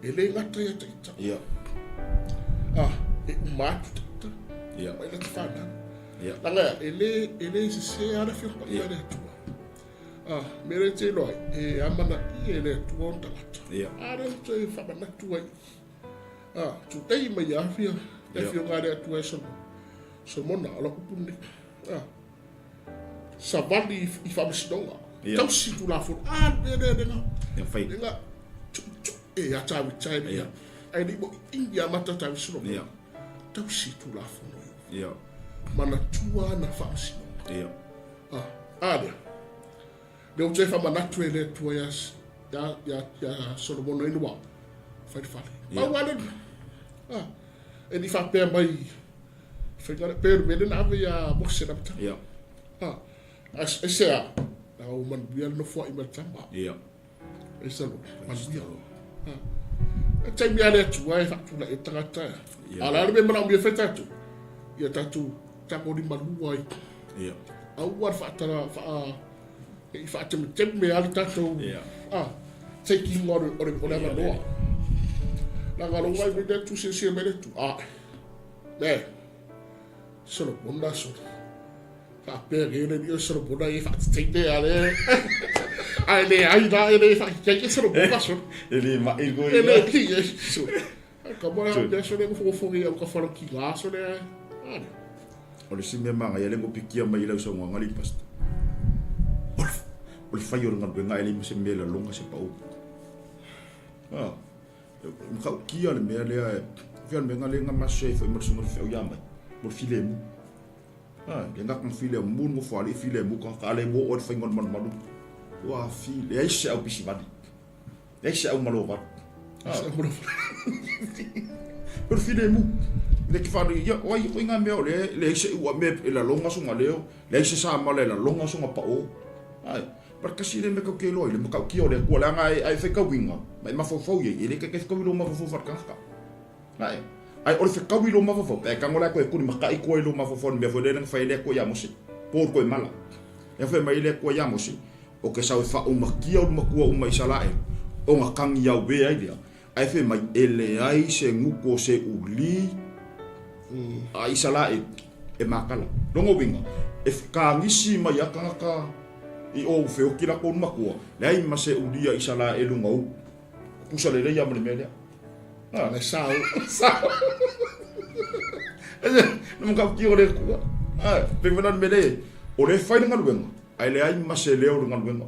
E le gata ia te ita. Ia. Ah, e uma atu te ita. Ia. Mai la te whanau. Ia. Langa, e le, e le sese a le afioga paia le Atua. Ah, me le te iloa ai, e amana i e le Atua ona tagata. Ia. A lea ou te faamanatu ai. Ah, tutei mai ia afia, le afioga a le Atua e Solomona, o lau upu lenei. Ah, savali i faamasinoga. Ia. Tausi tulafono. Ah, le mea lea le ga. Ia fai. Le ga, tu, tu, e ia Tavita e le. Ia. Ai le mo i ia mata Tavita Solomona. Ia. Tausi tulafono. Ia. Manatua ana faamasinoga. Ia. Ah, a lea. Le ou te faamanatu e le Atua ia, ia, ia, ia Solomona i le wā. Fai le fale. Ia. Pau lava lena. Ah, e le i faapea mai, faiga le, pe o le mea lea na ave ia Mose i le amataga. Ia. Ah, aisea, na ua manuia le nofoa'i ma le tama. Ia. Aisa lo, manuia. Ah. E taimi a le Atua e faatulai ai tagata. Ia. A o le a le mea e manaomia e fai tatou? Ia tatou tagolimalua ai. Ia. Aua le faatala, faa, i faatemeteme lava le tatou Ia. ah, taking o le, o le, o le avanoa. Leaga lou vaai mai le Atua, silasila mai le Atua. Ah, le, Solomona solo. Faapea nei le alii o Solomona e faateteine a le ae leai la e le faakikaika Solomona solo. E le mai koe. E le ki e solo. Ka mo le aso le fofofogi au ka falo ki ngā aso le ai. O le isi mea magaia lea ua pikia mai i lau saunoaga alii pastor. O le fai o le galuega e leai ma se mea e laloga se pau. Ah, matautia le mea lea e fia le mea lea na maso ai foi ma le susuga i le feau ia mai. Mo le filemu. Ah, le ngaka filemu nofo alii filemu ka ka le mo o le fainga o le malumalu. Ua fi leai se au pisi vali. Leai se au malo vali. Ah. O le filemu. Le ke wharu, ia, oi, oi ngā mea o le, leai se ua mea e laloga songa leo, leai se samala e laloga songa pa o. Ai, par kasi le me kau ke loa i le matautia o le Atua, leaga ai, ai whekauinga, ma e mafaufau iai, e le kai kai whekau i lou mafaufau wharekangaka. Ai, ai o le whekau i lou mafaufau, pe ai kango la koe kuni makai koe i lou mafaufau ni mea foi le na whai le Atua ia Mose, pō koe mala. E whai mai le Atua ia Mose, o ke sau e whaaumakia o le matua uma Isaraelu, o nga kangi au e ai lea, ae fai mai, e leai se guku o se uli a Isaraelu e makala. Lona uiga, e kagisi mai a tagata i o feoki lakou le matua, leai ma se uli a Isaraelu na ulu. Tutusa lelei lava ma le mea lea. Ah, le sao. Sao. Na matautia o le Atua. Ah, pei foi la le mea lea, o lea e fai le galuega, ae leai ma se leo o le galuega.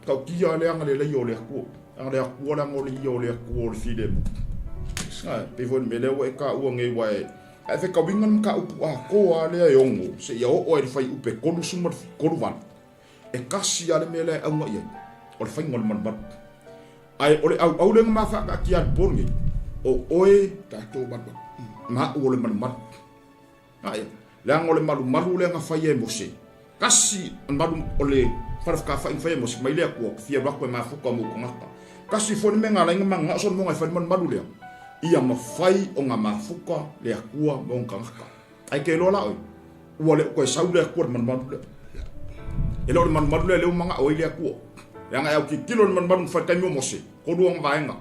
Tautia le agalelei o le Atua. A le Atua le agolia o le Atua o le filemu. Ai, pei foi le mea lea ua e taua nei aua e ae fekauiga le mataupu atoa lava lea e ono seia oo ai i le fuaiupu e 38. E kasi lava le mea lea e auga i ai, o le faiga o le malumalu. Ae o le auau lea na ma faataatia i le po lenei, o oe Tatou malumalu. ma au o le malumalu. Ae, leaga o le malumalu lea na faia e Mose, kasi malu o le falefakafai na faia e Mose mai le Atua, fia alu atu e mafuta mo tagata. Kasi foi le mea na ala ai na mananao Solomona e fai le malumalu lea, ia mafai ona mafuta le Atua ma ona tagata. Ae ke iloa la oe, ua le o toe sau le Atua i le malumalu lea. E le o le malumalu lea lea ua manao ai le Atua. Leaga e autitilo le malumalu na fai i le taimi o Mose, tolu ona vaega.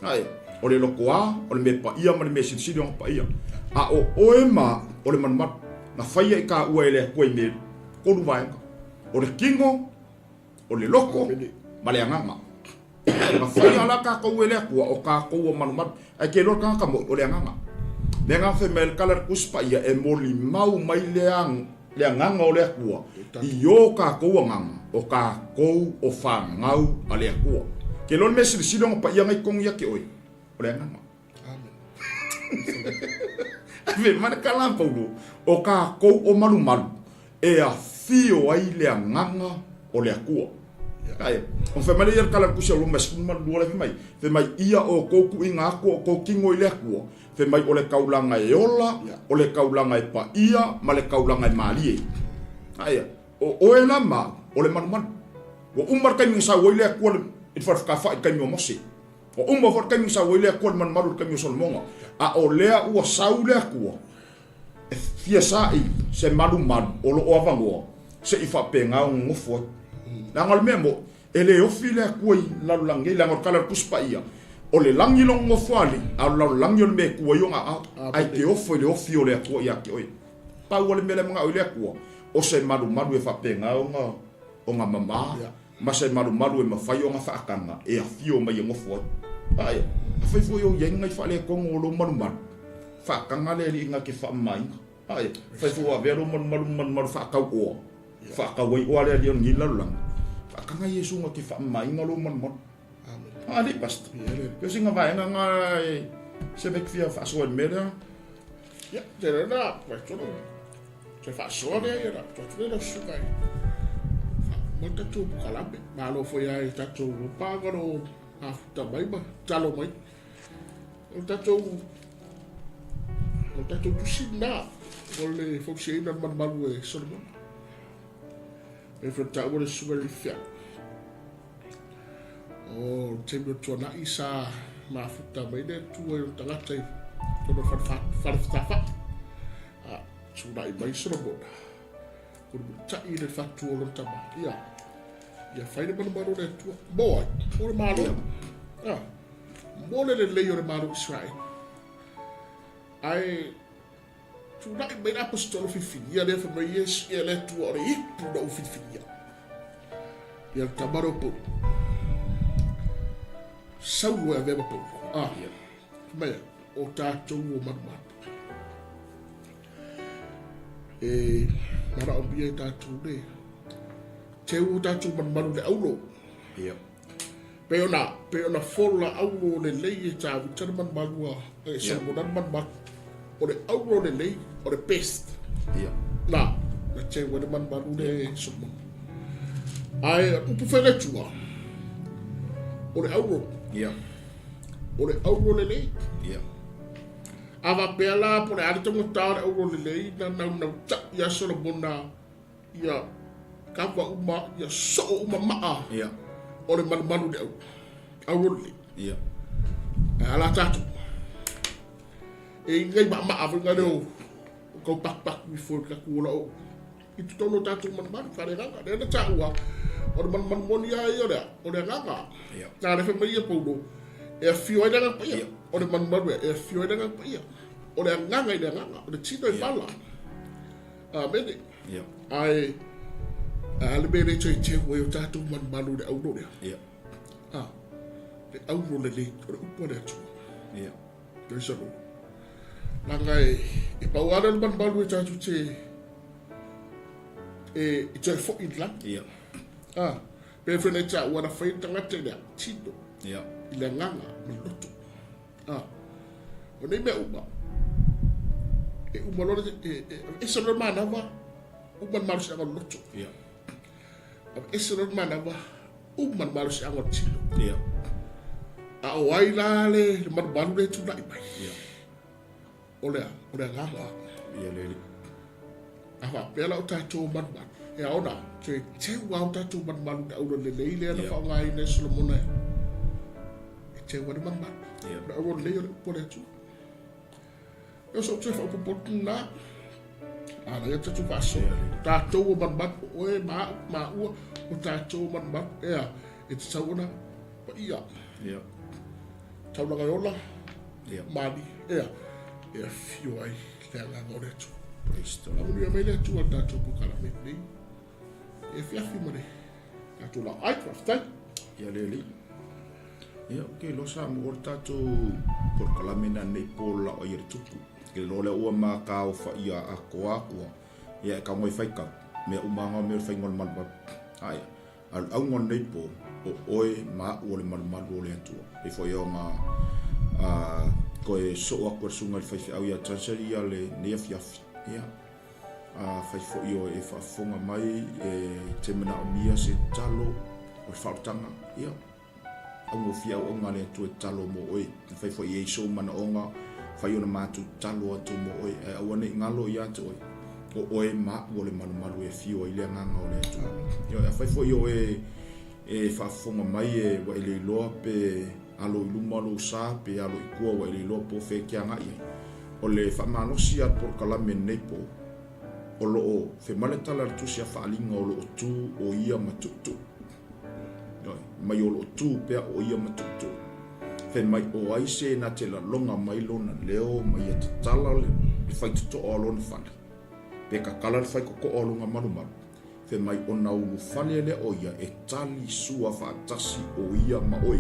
Ae, o le lotoā, o le mea paia ma le mea silisili ona paia. A o oe ma o le malumalu, na faia i kāua e le Atua i mea tolu vaega, o le kino, o le loko, ma le agaga. Na faia la kākou e le Atua, o kākou o malumalu. Ae ke iloa le tagata moʻi, o le agaga. Le agaga fai mai le kala le Tusi Paia, e molimau mai le le agaga o le Atua i o kākou agaga, o kākou o fanau a le Atua. Ke iloa le mea silisili ona paia ngai totonu ia te oe, o le agaga. Amen. Ave mai le kala a Paulo, o kākou o malumalu, e afio ai le agaga o le Atua. Ae, ona fai mai lea ia le kala a le Tusi a Roma e 12 lea fai mai, fai mai, ia outou tuuina atu o outou tino i le Atua, Fai mai o le taulaga e ola, o le taulaga e paia, ma le taulaga e malie. Aia, o oe la ma au, o le malumalu. Ua uma le taimi na sau ai le Atua i le falefakafai i le taimi o Mose. Ua uma foi le taimi na sau ai le Atua i le malumalu i le taimi o Solomona. A o lea ua sau le Atua e fia saili se malumalu o lo o avanoa Se'i faapena ona nofo ai. Leaga o le mea mo'i, e le ofi le Atua i lalolagi nei, leaga o le tala a le Tusi Paia, o le lagi lona nofoalii, a o le lalolagi o le mea e tu ai ona aao, ae te ofo i le ofi o le Atua ia te oe. Pau lava le mea lea e manao ai le Atua, o se malumalu e faapena ona ona mama, ma se malumalu e mafai ona faataga e afio mai e nofo ai. Ae, afai foi o i ai ni nai faaletonu o lou malumalu, faataga le Alii na te faamamaina. Ae, fai foi ua avea lou malumalu ma malumalu faatau oa, faatau ai oa le Alii o lenei lalolagi, faataga Iesu na te faamamaina lou malumalu. Alii Pastor, e o sina vaega na e se mea e te fia faasoa i le mea lea? Ia, te lea na, vai tonu, te faasoa lea ia na, tu atu lea lau susuga i mo tatou pukalame. Malo foi ai tatou paga lo mafuta mai ma talo mai. O tatou o tatou tusi na o le fausiaina o le malumalu e Solomona. E foi taua le susuga i le feau. O le taimi o tuanai sa mafuta mai le Atua i ona tagata i totonu o le fale fetafa'i. A tulai mai Solomona, mulimulita'i le fatu o lona tama, ia, ia fai le malumalu o le Atua. Mo ai? Mo le Malo. A, mo le lelei o le Malo o Iseraeli. Ae Tulai mai le Aposetolo filifilia lea fai mai Iesu ia le Atua o le ipu na ou filifilia. Ia le tama lea o Paulo. Saulo e avea ma Paulo. Ah, yeah. Mai o tātou o malumalu. E manaomia e tātou le teu o tātou malumalu le aulo. Yeah. Pei ona, pei ona fola auro lelei e Tāvita le malumalu a, e Solomona le malumalu. O le auro lelei, o le best. Yeah. Nā, na teu ai le malumalu le Solomona. Ae, upu fai le Atua, o le auro. Yeah. O le auro lelei. Yeah. A faapea la, po o le a le taugata o le auro lelei, na naunautai ia Solomona Ia kava uma, ia soo uma maa Ia. o le malumalu le au. Aurole. Ia. Ae a la tatou. E i ngai maamaa foi nga leo o kau pakupaku ifo i le tatou ola o i totonu o tatou malumalu faaleagaga. Lea na taua o le malumalu moni lava ia o le a? O le agaga. Ia. Na lea fai mai ia Paulo e afio ai le Agaga Paia. Ia. O le malumalu e afio ai le Agaga Paia. O le agaga i le agaga, o le tino e pala. Amene. Ia. Ae, a le mea le toe teu ai o tatou malumalu i le auro lea. Ia. A, le auro lelei, o le upu a le Atua. Ia. Praise the Lord. Leaga e, e pau lava lea o le malumalu e tatou te, e, e toe foi i le lagi. Ia. A, pei foi ona e taua na fai le tagata i le tino, Ia. i le agaga ma le loto. A, o nei mea uma, e uma loa, e, e, ese loa le manawa, uma le malosiaga o le loto. Ia. Ese loa le manawa, uma le malosiaga o le tino. Ia. A o ai la le, le malumalu le tulai mai. Ia. O le, o le agaga. Ia le alii. A faapea la o tatou malumalu, e ao ona toe teu lava o tatou malumalu i le aura lelei lea na faaaogaina e Solomona e teu ai le malumalu. O le aura lelei o le upu a le Atua. E o so'u toe faaopoopo atu lena, manaia le tatou faasoa. O tatou o malumalu, o oe ma a'u ma ua, o tatou o malumalu, ea, e tatau ona paia. Taulaga e ola, malie, ea, e afio ai le agaga o le Atua. Praise the Lord. Faamanuia mai le Atua i le tatou polokalame lenei e afiafi ma le tatou laoai. Faafetai. Ia le alii. Ia, ou te iloa sa maua le tatou polokalame na nei po laoai a le tupu. Ke iloa lea ua mataofaia atoa atua. Ia e tago e faitau. Mea uma lava mea o le faiga o le malumalu. Aia, a o le auga o lenei po, o oe ma a'u o le malumalu o le Atua. Pei foi ona toe soo atu e le susuga i le faifeau ia Chancery ia lenei afiafi. Ia, afai foi o e faafofoga mai e te manaomia se tatalo o le faaolataga, ia, augofie auauna a le Atua e tatalo mo oe. Afai foi e i ai sou manaoga, fai ona matou tatalo atu mo oe, ae aua ne i galo ia te oe, o oe ma a'u o le malumalu e afio ai le agaga o le Atua. Ioe, afai foi o e e faafofoga mai e ua e le iloa pe alo i luma lou sa pe alo i tua ua e le iloa po o fea e te agai ai. O le faamalosi a le polokalame lenei po, O lo o fai mai le tala a le Tusi a Faaaliga o lo o tu o ia ma tuutuu. Ioe, mai o lo o tu pea o ia ma tuutuu. Fai mai o ai se na te laloga mai lona leo ma ia tatala le faitotoa o lona fale, pe kakala le faikokoa o lona malumalu. Fai mai ona ulufale lea o ia e tali sua faatasi o ia ma oe.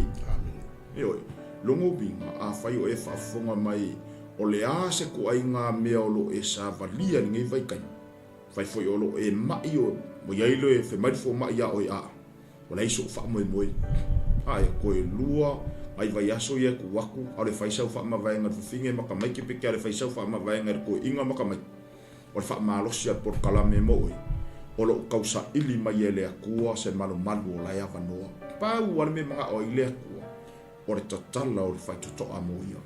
Ioe, logo uiga, afai o e faafofoga mai o le a se kuaiga mea o lo o e savalia i lenei vaitaimi, fai foi o lo o e ma'i o i ai le fai mai le fomai iā oe, a ua leai so'u faamoemoe. Ae, toe lua nai vaiaso ia e tuu atu, a o le fai sau faamavaega i le fafine ma tamaiti pe te a le fai sau faamavaega i le toeaina ma tamaiti. O le faamalosi a le polokalame mo oe, o lo o tausaili mai e le Atua se malumalu o la e avanoa. Pau lava le mea e manao ai le Atua, o le tatala o le faitotoa mo ia.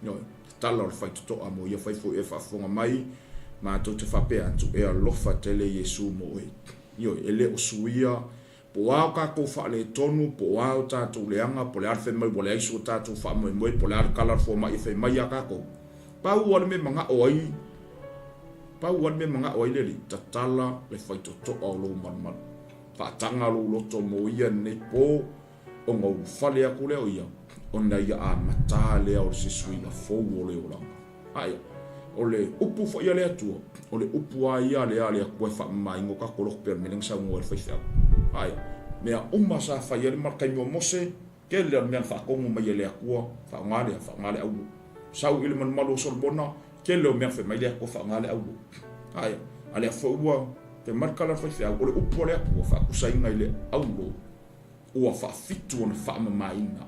Ioe, tatala o le faitotoa mo ia. Fai foi e faafofoga mai, matou te faapea atu, e alofa tele Iesu mo oe. Ioe, e le o suia Po o a o tatou faaletonu, po o a o tatou leaga, po o le a le fai mai ua leai so tatou faamoemoe, po o le a le tala a le fomai e fai mai ia tatou, pau lava le mea e manao ai, pau lava le mea e manao ai le Alii, tatala le faitotoa o lou malumalu. Faataga lou loto mo ia lenei po, ona ulufale atu lea o ia, ona ia amata lea o se suiga fou o le olaga. Aia, o le upu foi a le Atua, o le upu lava ia lea a le Atua e faamamaina o tatou loto pei o le mea lea na saunoa ai le faifeau. Aia, mea uma sa fai ai le taimi o Mose, tele o le mea na faatonu mai e le Atua, faaaoga lea, faaaoga le auro. Sau i le malumalu o Solomona, tele o mea na fai mai le Atua faaaoga le auro. Aia, a lea foi ua fai mai le tala a le faifeau, o le upu a le Atua faatusaina i le auro ua faafitu ona faamamaina.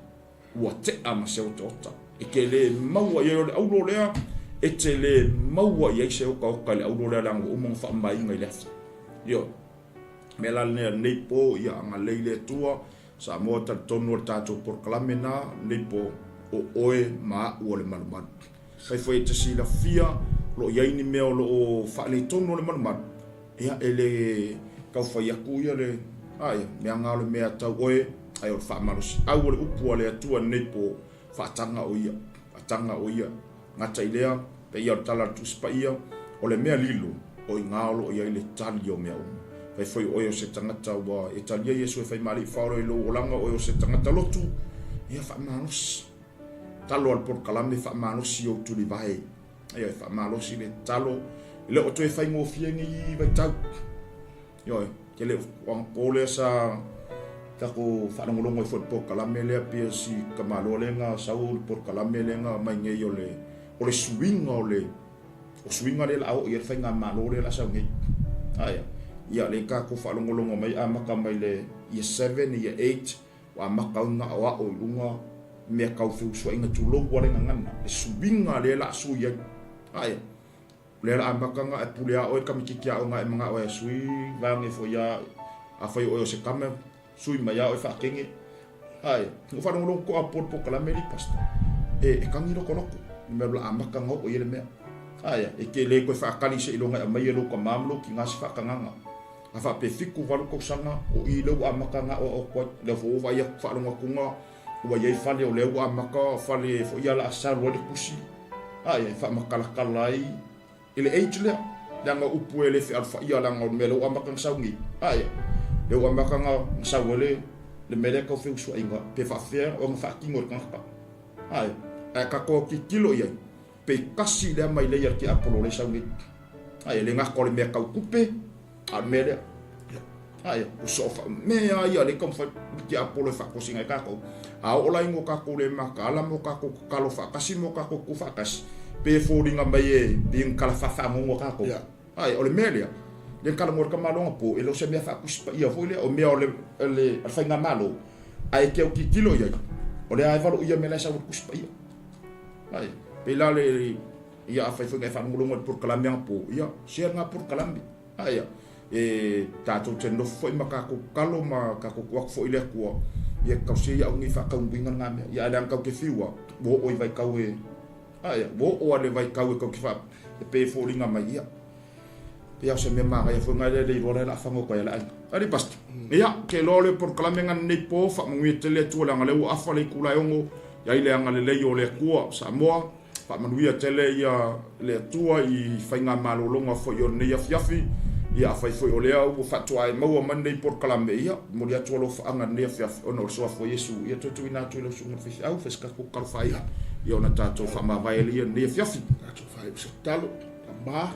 Ua tea ma se otaota. E te le maua i ai o le aulo lea, e te le maua i ai se otaota i le aulo lea leaga ua uma ona faamamaina i le afi. Ioe. Mea la lenei a lenei po, ia agalelei le Atua, Samoa talitonu o le tatou polokalame na, lenei po, o oe ma a'u o le malumalu. Fai foi e te silafia, o lo o i ai ni mea o lo o faaletonu o le malumalu, ia e le tau fai atu ia le, a ia, mea na o le mea tau oe, ae o le faamalosiau o le upu a le Atua i lenei po, faataga o ia, faataga o ia. Gata i lea, pei o le tala a le Tusi Paia, o le mea lilo, o i ina o lo o i ai le tali o mea uma. Fai foi oe o se tagata ua e talia Iesu e fai ma Alii Faaola i lou olaga, oe o se tagata lotu, ia faamalosi. Talo a le polokalame faamalosi ou tulivae. Ioe, faamalosi le talo. E le o toe faigofie nei vaitau. Ioe, ke le o anapo lea sa tatou faalogologo ai foi i le polokalame lea pei si tamaloa lea na sau le polokalame lea na aumai nei o le o le suiga o le o suiga lea la a oo i ai le faigamalo lea la sau nei. Aia, ia lea tatou faalogologo mai amata mai le year 7, year 8, Ua amata ai ona aoao i luga mea tau feusuaiga tulou a le gagana, le suiga lea la a sui ai. Ae, o lea la amata ona e pule a oe kamititi aoga e manao e sui vaege foi a afai o oe o se tama sui mai a oe faakege. Ae, ua faalogologo toa po le polokalame li pastor. E, e kagi lokoloko, le mea la amata ona oo i ai le mea. Ae, e te le toe faatali seiloga e aumai e lou tama ma lou tina se faatagaga. A faapea 7, 8 tausaga o i lea ua amata ona aoao atu ai. Lea foi ua vaai atu faalogo atu ua i ai fale o lea ua amata fale foi ia o le a salu ai le tusi a e faamatalatala ai i le age lea. Leaga o upu e le fealufaia leaga o le mea lea ua amata ona sau nei. A ia, lea ua amata ona sau ai le mea lea tau feusuaiga pe faapefea ona faatino e le tagata. A ia, ae tatou tilotilo i ai, pe tasi lea mailei a le tiapolo lea e sau nei. A ia, le gata o le mea tau tupe, a o le mea lea. A ia, ua soo faamea ia lea e taumafai le tiapolo e faatosina ai tatou. A oo la ina ua tatou le mataala ma o tatou tatalo faatasi ma o tatou tutu faatasi, pe foliga mai e pei ni tala faafagogo a tatou. A ia, o le mea lea, lea na talanoa le tamaloa anapo, e le o se mea faatusi paia foi lea, o mea o le, o le faigamalo, ae e te autilotilo i ai, o lea lava e valoia mea la e sau i le Tusi Paia. Ai, pei la le, ia afai foi na e faalogologo i le polokalame anapo, ia, share lena polokalame. Ai, ia, e tatou te nofo foi ma tatou tatalo ma tatou tuu atu foi i le Atua, ia tausia ia aua ne i faataunuuina lena mea. Ia ae leaga tatou te fiu lava, ua oo i vaitau e, ai, ia, ua oo lava i le vaitau e tatou te faa, e pei e foliga mai, ia, Pei o se mea manaia foi nai lea le iloa lea la fago atu ai le aiga. Ali pastor. Ia, ke loa le polokalame nga nei po faamanuia tele Atua leaga lea ua afa le itula e 6 i ai le agalelei o le Atua Samoa. Faamanuia tele ia le Atua i faigamalologa foi o lenei afiafi. Ia afai foi o lea ua faatoa e maua mai lenei polokalame, ia momoli atu alofaaga i lenei afiafi ona o le Suafa o Iesu. Ia toe tuuina atu i lau Susuga i le Faifeau, fai se tatou tatalo faaiu, ia ona tatou faamavae ai lea i lenei afiafi. Tatou faaiu se tatalo, Tama,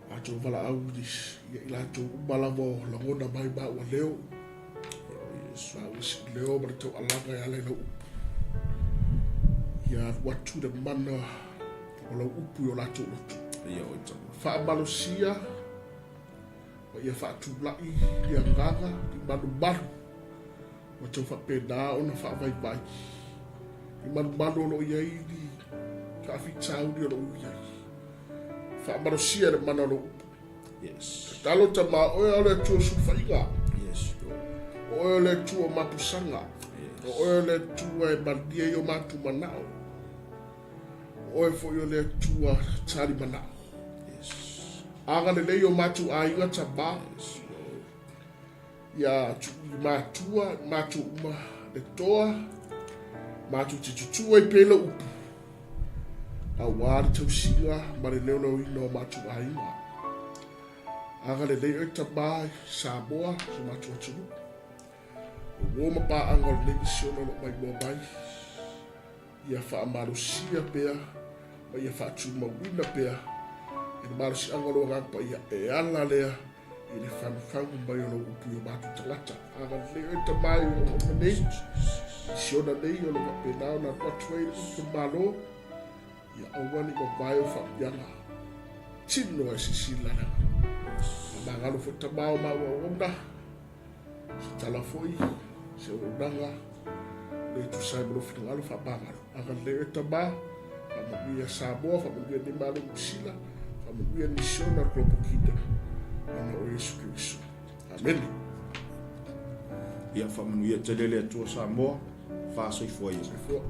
matou valaau ia i latou uma lava o lagona mai maua leo, maua leo ma le taualaga e ala i lau upu. Ia alu atu le mana o lau upu i o latou loto. Ia oe Tama. Faamalosia ma ia faatulai le agaga i malumalu ua tau faapena ona faavaivai i malumalu o lo o i ai ni faafitauli o lo o i ai. Faamalosia le mana o lou upu. Yes. Tatalo Tama, o oe o le Atua o sulufaiga. Yes, Lord. O oe o le Atua o mapusaga. Yes. O oe o le Atua e malie ai o matou manao. O oe foi o le Atua tali manao. Yes. Agalelei o matou aiga Tama. Yes, Lord. Ia tuu i matua, matou uma le toa, matou te tutū ai pea i lau upu, auā le tausiga ma le leoleoina o matou aiga. Agalelei oe Tama i Samoa, si o matou atunuu. O uo ma paaga o lenei misiona o lo o maimoa mai, ia faamalosia pea ma ia faatumauina pea i le malosiaga o lou Agaga Paia e ala lea i le fagufagu mai o lou upu i o matou tagata. Agalelei oe Tama i auauna nei, i Siona nei o lo o faapena ona alu atu ai le upu a le Malo, ia aua ne i mavae o faapiaga tino ae silasila le Faamagalo foi Tama o maua auauna, se tala foi, se auaunaga, le tusa ai ma lou finagalo faamagalo. Agalelei oe Tama, faamanuia Samoa, faamanuia lenei Malo Niu Sila, faamanuia Misiona o le Global Kingdom, ona o Iesu Keriso. Amene. Ia faamanuia tele le Atua Samoa, faasoifua ia. Soifua.